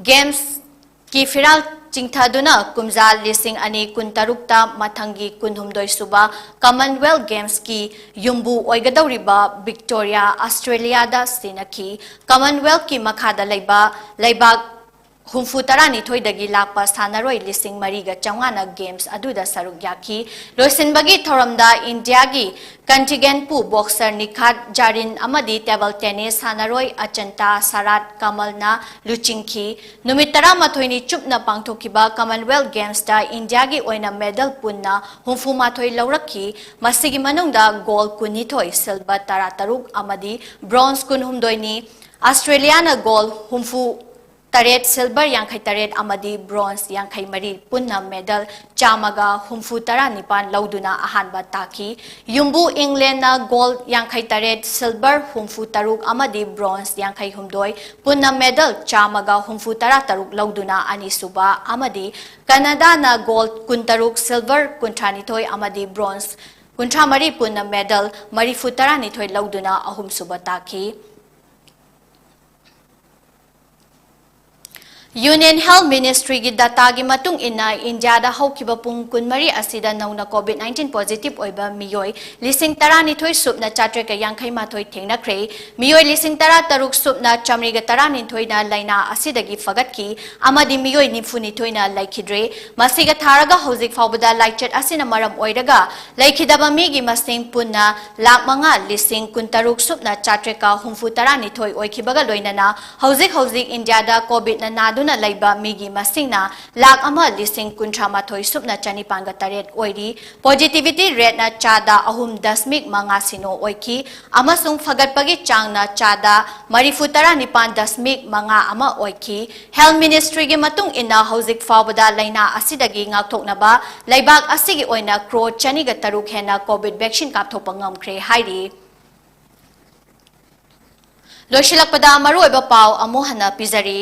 ꯒꯦꯝꯁꯀꯤ ꯐꯤꯔꯥꯜ ꯆꯤꯡꯊꯗꯨꯅ ꯀꯨꯝꯖꯥ ꯂꯤꯁꯤꯡ ꯑꯅꯤ ꯀꯨꯟꯇꯔꯨꯛꯇ ꯃꯊꯪꯒꯤ ꯀꯨꯟꯍꯨꯝꯗꯣꯏ ꯁꯨꯕ ꯀꯃꯟꯋꯦꯜꯊ ꯒꯦꯝꯁꯀꯤ ꯌꯨꯝꯕꯨ ꯑꯣꯏꯒꯗꯧꯔꯤꯕ ꯚꯤꯛꯇꯣꯔꯤꯌꯥ ꯑꯁꯇ꯭ꯔꯦꯂꯤꯌꯥꯗ ꯁꯤꯟꯅꯈꯤ꯫ ꯀꯃꯟꯋꯦꯜꯊꯀꯤ ꯃꯈꯥꯗ ꯂꯩꯕ ꯂꯩꯕꯥꯛ ꯍꯨꯝꯐꯨ ꯇꯔꯥꯅꯤꯊꯣꯏꯗꯒꯤ ꯂꯥꯛꯄ ꯁꯥꯟꯅꯔꯣꯏ ꯂꯤꯁꯤꯡ ꯃꯔꯤꯒ ꯆꯥꯝꯃꯉꯥꯅ ꯒꯦꯝꯁ ꯑꯗꯨꯗ ꯁꯔꯨꯛ ꯌꯥꯈꯤ꯫ ꯂꯣꯏꯁꯤꯟꯕꯒꯤ ꯊꯧꯔꯝꯗ ꯏꯟꯗꯤꯌꯥꯒꯤ ꯀꯟꯇꯤꯒꯦꯟꯄꯨ ꯕꯣꯛꯁꯔ ꯅꯤꯈꯥꯠ ꯖꯥꯔꯤꯟ ꯑꯃꯗꯤ ꯇꯦꯕꯜ ꯇꯦꯅꯤꯁ ꯁꯥꯟꯅꯔꯣꯏ ꯑꯆꯟꯇꯥ ꯁꯥꯔꯥꯠ ꯀꯃꯜꯅ ꯂꯨꯆꯤꯡꯈꯤ꯫ ꯅꯨꯃꯤꯠ ꯇꯔꯥꯃꯥꯊꯣꯏꯅꯤ ꯆꯨꯞꯅ ꯄꯥꯡꯊꯣꯛꯈꯤꯕ ꯀꯃꯟꯋꯦꯜꯊ ꯒꯦꯝꯁꯇ ꯏꯟꯗꯤꯌꯥꯒꯤ ꯑꯣꯏꯅ ꯃꯦꯗꯜ ꯄꯨꯟꯅ ꯍꯨꯝꯐꯨ ꯃꯥꯊꯣꯏ ꯂꯧꯔꯛꯈꯤ꯫ ꯃꯁꯤꯒꯤ ꯃꯅꯨꯡꯗ ꯒꯣꯜ ꯀꯨꯟꯅꯤꯊꯣꯏ, ꯁꯤꯜꯚꯔ ꯇꯔꯥꯇꯔꯨꯛ ꯑꯃꯗꯤ ꯕ꯭ꯔꯣꯟꯖ ꯀꯨꯟꯍꯨꯝꯗꯣꯏꯅꯤ꯫ ꯑꯁꯇ꯭ꯔꯦꯂꯤꯌꯥꯅ ꯒꯣꯜ ꯍꯨꯝꯐꯨ ꯇꯔꯦꯠ, ꯁꯤꯜꯚꯔ ꯌꯥꯡꯈꯩ ꯇꯔꯦꯠ ꯑꯃꯗꯤ ꯕ꯭ꯔꯣꯟꯖ ꯌꯥꯡꯈꯩ ꯃꯔꯤ, ꯄꯨꯟꯅ ꯃꯦꯗꯜ ꯆꯥꯝꯃꯒ ꯍꯨꯝꯐꯨ ꯇꯔꯥ ꯅꯤꯄꯥꯟ ꯂꯧꯗꯨꯅ ꯑꯍꯥꯟꯕ ꯇꯥꯈꯤ꯫ ꯌꯨꯝꯕꯨ ꯏꯪꯂꯦꯟꯅ ꯒꯣꯜ ꯌꯥꯡꯈꯩ ꯇꯔꯦꯠ, ꯁꯤꯜꯚꯔ ꯍꯨꯝꯐꯨ ꯇꯔꯨꯛ ꯑꯃꯗꯤ ꯕ꯭ꯔꯣꯟꯖ ꯌꯥꯡꯈꯩ ꯍꯨꯝꯗꯣꯏ, ꯄꯨꯟꯅ ꯃꯦꯗꯜ ꯆꯥꯝꯃꯒ ꯍꯨꯝꯐꯨ ꯇꯔꯥ ꯇꯔꯨꯛ ꯂꯧꯗꯨꯅ ꯑꯅꯤꯁꯨꯕ ꯑꯃꯗꯤ ꯀꯅꯥꯗꯥꯅ ꯒꯣꯜ ꯀꯨꯟꯇꯔꯨꯛ, ꯁꯤꯜꯚꯔ ꯀꯨꯟꯊ꯭ꯔꯥꯅꯤꯊꯣꯏ ꯑꯃꯗꯤ ꯕ꯭ꯔꯣꯟꯖ ꯀꯨꯟꯊ꯭ꯔꯥ ꯃꯔꯤ, ꯄꯨꯟꯅ ꯃꯦꯗꯜ ꯃꯔꯤꯐꯨ ꯇꯔꯥꯅꯤꯊꯣꯏ ꯂꯧꯗꯨꯅ ꯑꯍꯨꯝꯁꯨꯕ ꯇꯥꯈꯤ꯫ ꯌꯨꯅꯤꯌꯟ ꯍꯦꯜꯊ ꯃꯤꯅꯤꯁꯇ꯭ꯔꯤꯒꯤ ꯗꯇꯥꯒꯤ ꯃꯇꯨꯡ ꯏꯟꯅ, ꯏꯟꯗꯤꯌꯥꯗ ꯍꯧꯈꯤꯕ ꯄꯨꯡ ꯀꯨꯟꯃꯔꯤ ꯑꯁꯤꯗ ꯅꯧꯅ ꯀꯣꯚꯤꯗ ꯅꯥꯏꯟꯇꯤꯟ ꯄꯣꯖꯤꯇꯤꯚ ꯑꯣꯏꯕ ꯃꯤꯑꯣꯏ ꯂꯤꯁꯤꯡ ꯇꯔꯥꯅꯤꯊꯣꯏ ꯁꯨꯞꯅ ꯆꯥꯇ꯭ꯔꯦꯠꯀ ꯌꯥꯡꯈꯩ ꯃꯥꯊꯣꯏ ꯊꯦꯡꯅꯈ꯭ꯔꯦ꯫ ꯃꯤꯑꯣꯏ ꯂꯤꯁꯤꯡ ꯇꯔꯥꯇꯔꯨꯛ ꯁꯨꯞꯅ ꯆꯥꯃꯔꯤꯒ ꯇꯔꯥꯅꯤꯊꯣꯏꯅ ꯂꯥꯏꯅꯥ ꯑꯁꯤꯗꯒꯤ ꯐꯒꯠꯈꯤ ꯑꯃꯗꯤ ꯃꯤꯑꯣꯏ ꯅꯤꯐꯨꯅꯤꯊꯣꯏꯅ ꯂꯩꯈꯤꯗ꯭ꯔꯦ꯫ ꯃꯁꯤꯒ ꯊꯥꯔꯒ ꯍꯧꯖꯤꯛ ꯐꯥꯎꯕꯗ ꯂꯥꯏꯆꯠ ꯑꯁꯤꯅ ꯃꯔꯝ ꯑꯣꯏꯔꯒ ꯂꯩꯈꯤꯗꯕ ꯃꯤꯒꯤ ꯃꯁꯤꯡ ꯄꯨꯟꯅ ꯂꯥꯈ ꯃꯉꯥ ꯂꯤꯁꯤꯡ ꯀꯨꯟꯇꯔꯨꯛ ꯁꯨꯞꯅ ꯆꯥꯇ꯭ꯔꯦꯠꯀ ꯍꯨꯝꯐꯨ ꯇꯔꯥꯅꯤꯊꯣꯏ ꯑꯣꯏꯈꯤꯕꯒ ꯂꯣꯏꯅꯅ ꯍꯧꯖꯤꯛ ꯍꯧꯖꯤꯛ ꯏꯟꯗꯤꯌꯥꯗ ꯀꯣꯚꯤꯗꯅ ꯅꯥꯗꯨꯅ ꯂꯩꯕ ꯃꯤꯒꯤ ꯃꯁꯤꯡꯅ ꯂꯥꯈ ꯑꯃ ꯂꯤꯁꯤꯡ ꯀꯨꯟꯊ꯭ꯔꯥ ꯃꯥꯊꯣꯏ ꯁꯨꯞꯅ ꯆꯅꯤꯄꯥꯟꯒ ꯇꯔꯦꯠ ꯑꯣꯏꯔꯤ꯫ ꯄꯣꯖꯤꯇꯤꯚꯤꯇꯤ ꯔꯦꯠꯅ ꯆꯥꯗ ꯑꯍꯨꯝ ꯗꯁꯃꯤꯛ ꯃꯉꯥ ꯁꯤꯅꯣ ꯑꯣꯏꯈꯤ ꯑꯃꯁꯨꯡ ꯐꯒꯠꯄꯒꯤ ꯆꯥꯡꯅ ꯆꯥꯗ ꯃꯔꯤꯐꯨ ꯇꯔꯥꯅꯤꯄꯥꯟ ꯗꯁꯃꯤꯛ ꯃꯉꯥ ꯑꯃ ꯑꯣꯏꯈꯤ꯫ ꯍꯦꯜꯊ ꯃꯤꯅꯤꯁꯇ꯭ꯔꯤꯒꯤ ꯃꯇꯨꯡ ꯏꯟꯅ ꯍꯧꯖꯤꯛ ꯐꯥꯎꯕꯗ ꯂꯥꯏꯅꯥ ꯑꯁꯤꯗꯒꯤ ꯉꯥꯛꯊꯣꯛꯅꯕ ꯂꯩꯕꯥꯛ ꯑꯁꯤꯒꯤ ꯑꯣꯏꯅ ꯀ꯭ꯔꯣꯔ ꯆꯅꯤꯒ ꯇꯔꯨꯛ ꯍꯦꯟꯅ ꯀꯣꯚꯤꯗ ꯚꯦꯛꯁꯤꯟ ꯀꯥꯞꯊꯣꯛꯄ ꯉꯝꯈ꯭ꯔꯦ ꯍꯥꯏꯔꯤ꯫ ꯂꯣꯏꯁꯤꯜꯂꯛꯄꯗ ꯃꯔꯨꯑꯣꯏꯕ ꯄꯥꯎ ꯑꯃꯨꯛ ꯍꯟꯅ ꯄꯤꯖꯔꯤ꯫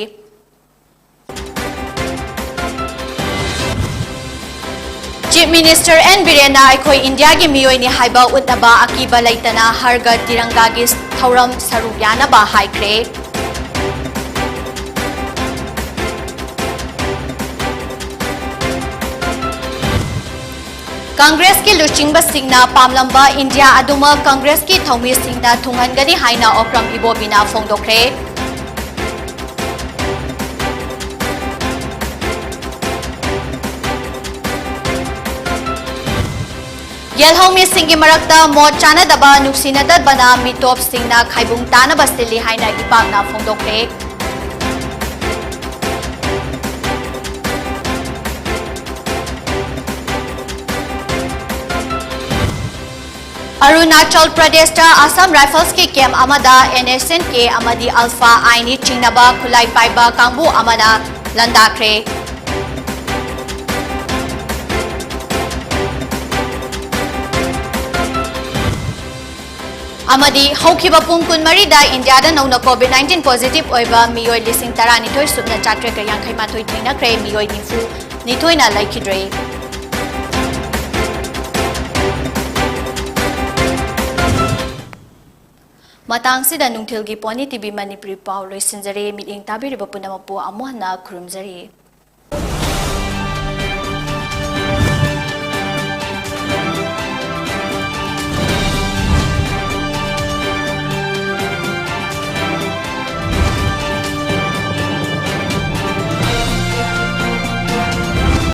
Chief Minister N ꯕꯤꯔꯦꯟꯅ ꯑꯩꯈꯣꯏ ꯏꯟꯗꯤꯌꯥꯒꯤ ꯃꯤꯑꯣꯏꯅꯤ ꯍꯥꯏꯕ ꯎꯠꯅꯕ ꯑꯀꯤꯕ ꯂꯩꯇꯅ ꯍꯔ ꯘꯔ ꯇꯤꯔꯪꯒꯥꯒꯤ ꯊꯧꯔꯝ ꯁꯔꯨꯛ ꯌꯥꯅꯕ ꯍꯥꯏꯈ꯭ꯔꯦ꯫ ꯀꯪꯒ꯭ꯔꯦꯁꯀꯤ ꯂꯨꯆꯤꯡꯕꯁꯤꯡꯅ ꯄꯥꯝꯂꯝꯕ ꯏꯟꯗꯤꯌꯥ ꯑꯗꯨꯃꯛ ꯀꯪꯒ꯭ꯔꯦꯁꯀꯤ ꯊꯧꯃꯤꯁꯤꯡꯅ ꯊꯨꯡꯍꯟꯒꯅꯤ ꯍꯥꯏꯅ ꯑꯣꯀ꯭ꯔꯝ ꯏꯕꯣꯕꯤꯅ ꯐꯣꯡꯗꯣꯛꯈ꯭ꯔꯦ꯫ ꯌꯦꯜꯍꯧꯃꯤꯁꯤꯡꯒꯤ ꯃꯔꯛꯇ ꯃꯣꯠ ꯆꯥꯅꯗꯕ ꯅꯨꯡꯁꯤꯅꯗꯕꯅ ꯃꯤꯇꯣꯞꯁꯤꯡꯅ ꯈꯥꯏꯕꯨꯡ ꯇꯥꯅꯕ ꯁꯤꯜꯂꯤ ꯍꯥꯏꯅ ꯏꯄꯥꯛꯅ ꯐꯣꯡꯗꯣꯛꯈ꯭ꯔꯦ꯫ ꯑꯔꯨꯅꯥꯆꯜ ꯄ꯭ꯔꯗꯦꯁꯇ ꯑꯁꯥꯝ ꯔꯥꯏꯐꯜꯁꯀꯤ ꯀꯦꯝꯞ ꯑꯃꯗ NSCN-K ꯑꯃꯗꯤ ULFA-I ꯅꯤ ꯆꯤꯡꯅꯕ ꯈꯨꯠꯂꯥꯏ ꯄꯥꯏꯕ ꯀꯥꯡꯕꯨ ꯑꯃꯅ ꯂꯥꯟꯗꯥꯈ꯭ꯔꯦ꯫ ꯑꯃꯗꯤ ꯍꯧꯈꯤꯕ ꯄꯨꯡ ꯀꯨꯟꯃꯔꯤꯗ ꯏꯟꯗꯤꯌꯥꯗ ꯅꯧꯅ COVID nineteen positive ꯑꯣꯏꯕ ꯃꯤꯑꯣꯏ ꯂꯤꯁꯤꯡ ꯇꯔꯥꯅꯤꯊꯣꯏ ꯁꯨꯞꯅ ꯆꯥꯇ꯭ꯔꯦꯠꯀ ꯌꯥꯡꯈꯩ ꯃꯥꯊꯣꯏ ꯊꯦꯡꯅꯈ꯭ꯔꯦ, ꯃꯤꯑꯣꯏ ꯅꯤꯐꯨ ꯅꯤꯊꯣꯏꯅ ꯂꯩꯈꯤꯗ꯭ꯔꯦ꯫ ꯃꯇꯥꯡꯁꯤꯗ ꯅꯨꯡꯊꯤꯜꯒꯤ Pony TV ꯃꯅꯤꯄꯨꯔꯤ ꯄꯥꯎ ꯂꯣꯏꯁꯤꯟꯖꯔꯦ꯫ ꯃꯤꯠꯌꯦꯡ ꯇꯥꯕꯤꯔꯤꯕ ꯄꯨꯝꯅꯃꯛꯄꯨ ꯑꯃꯨꯛ ꯍꯟꯅ ꯈꯨꯔꯨꯝꯖꯔꯤ꯫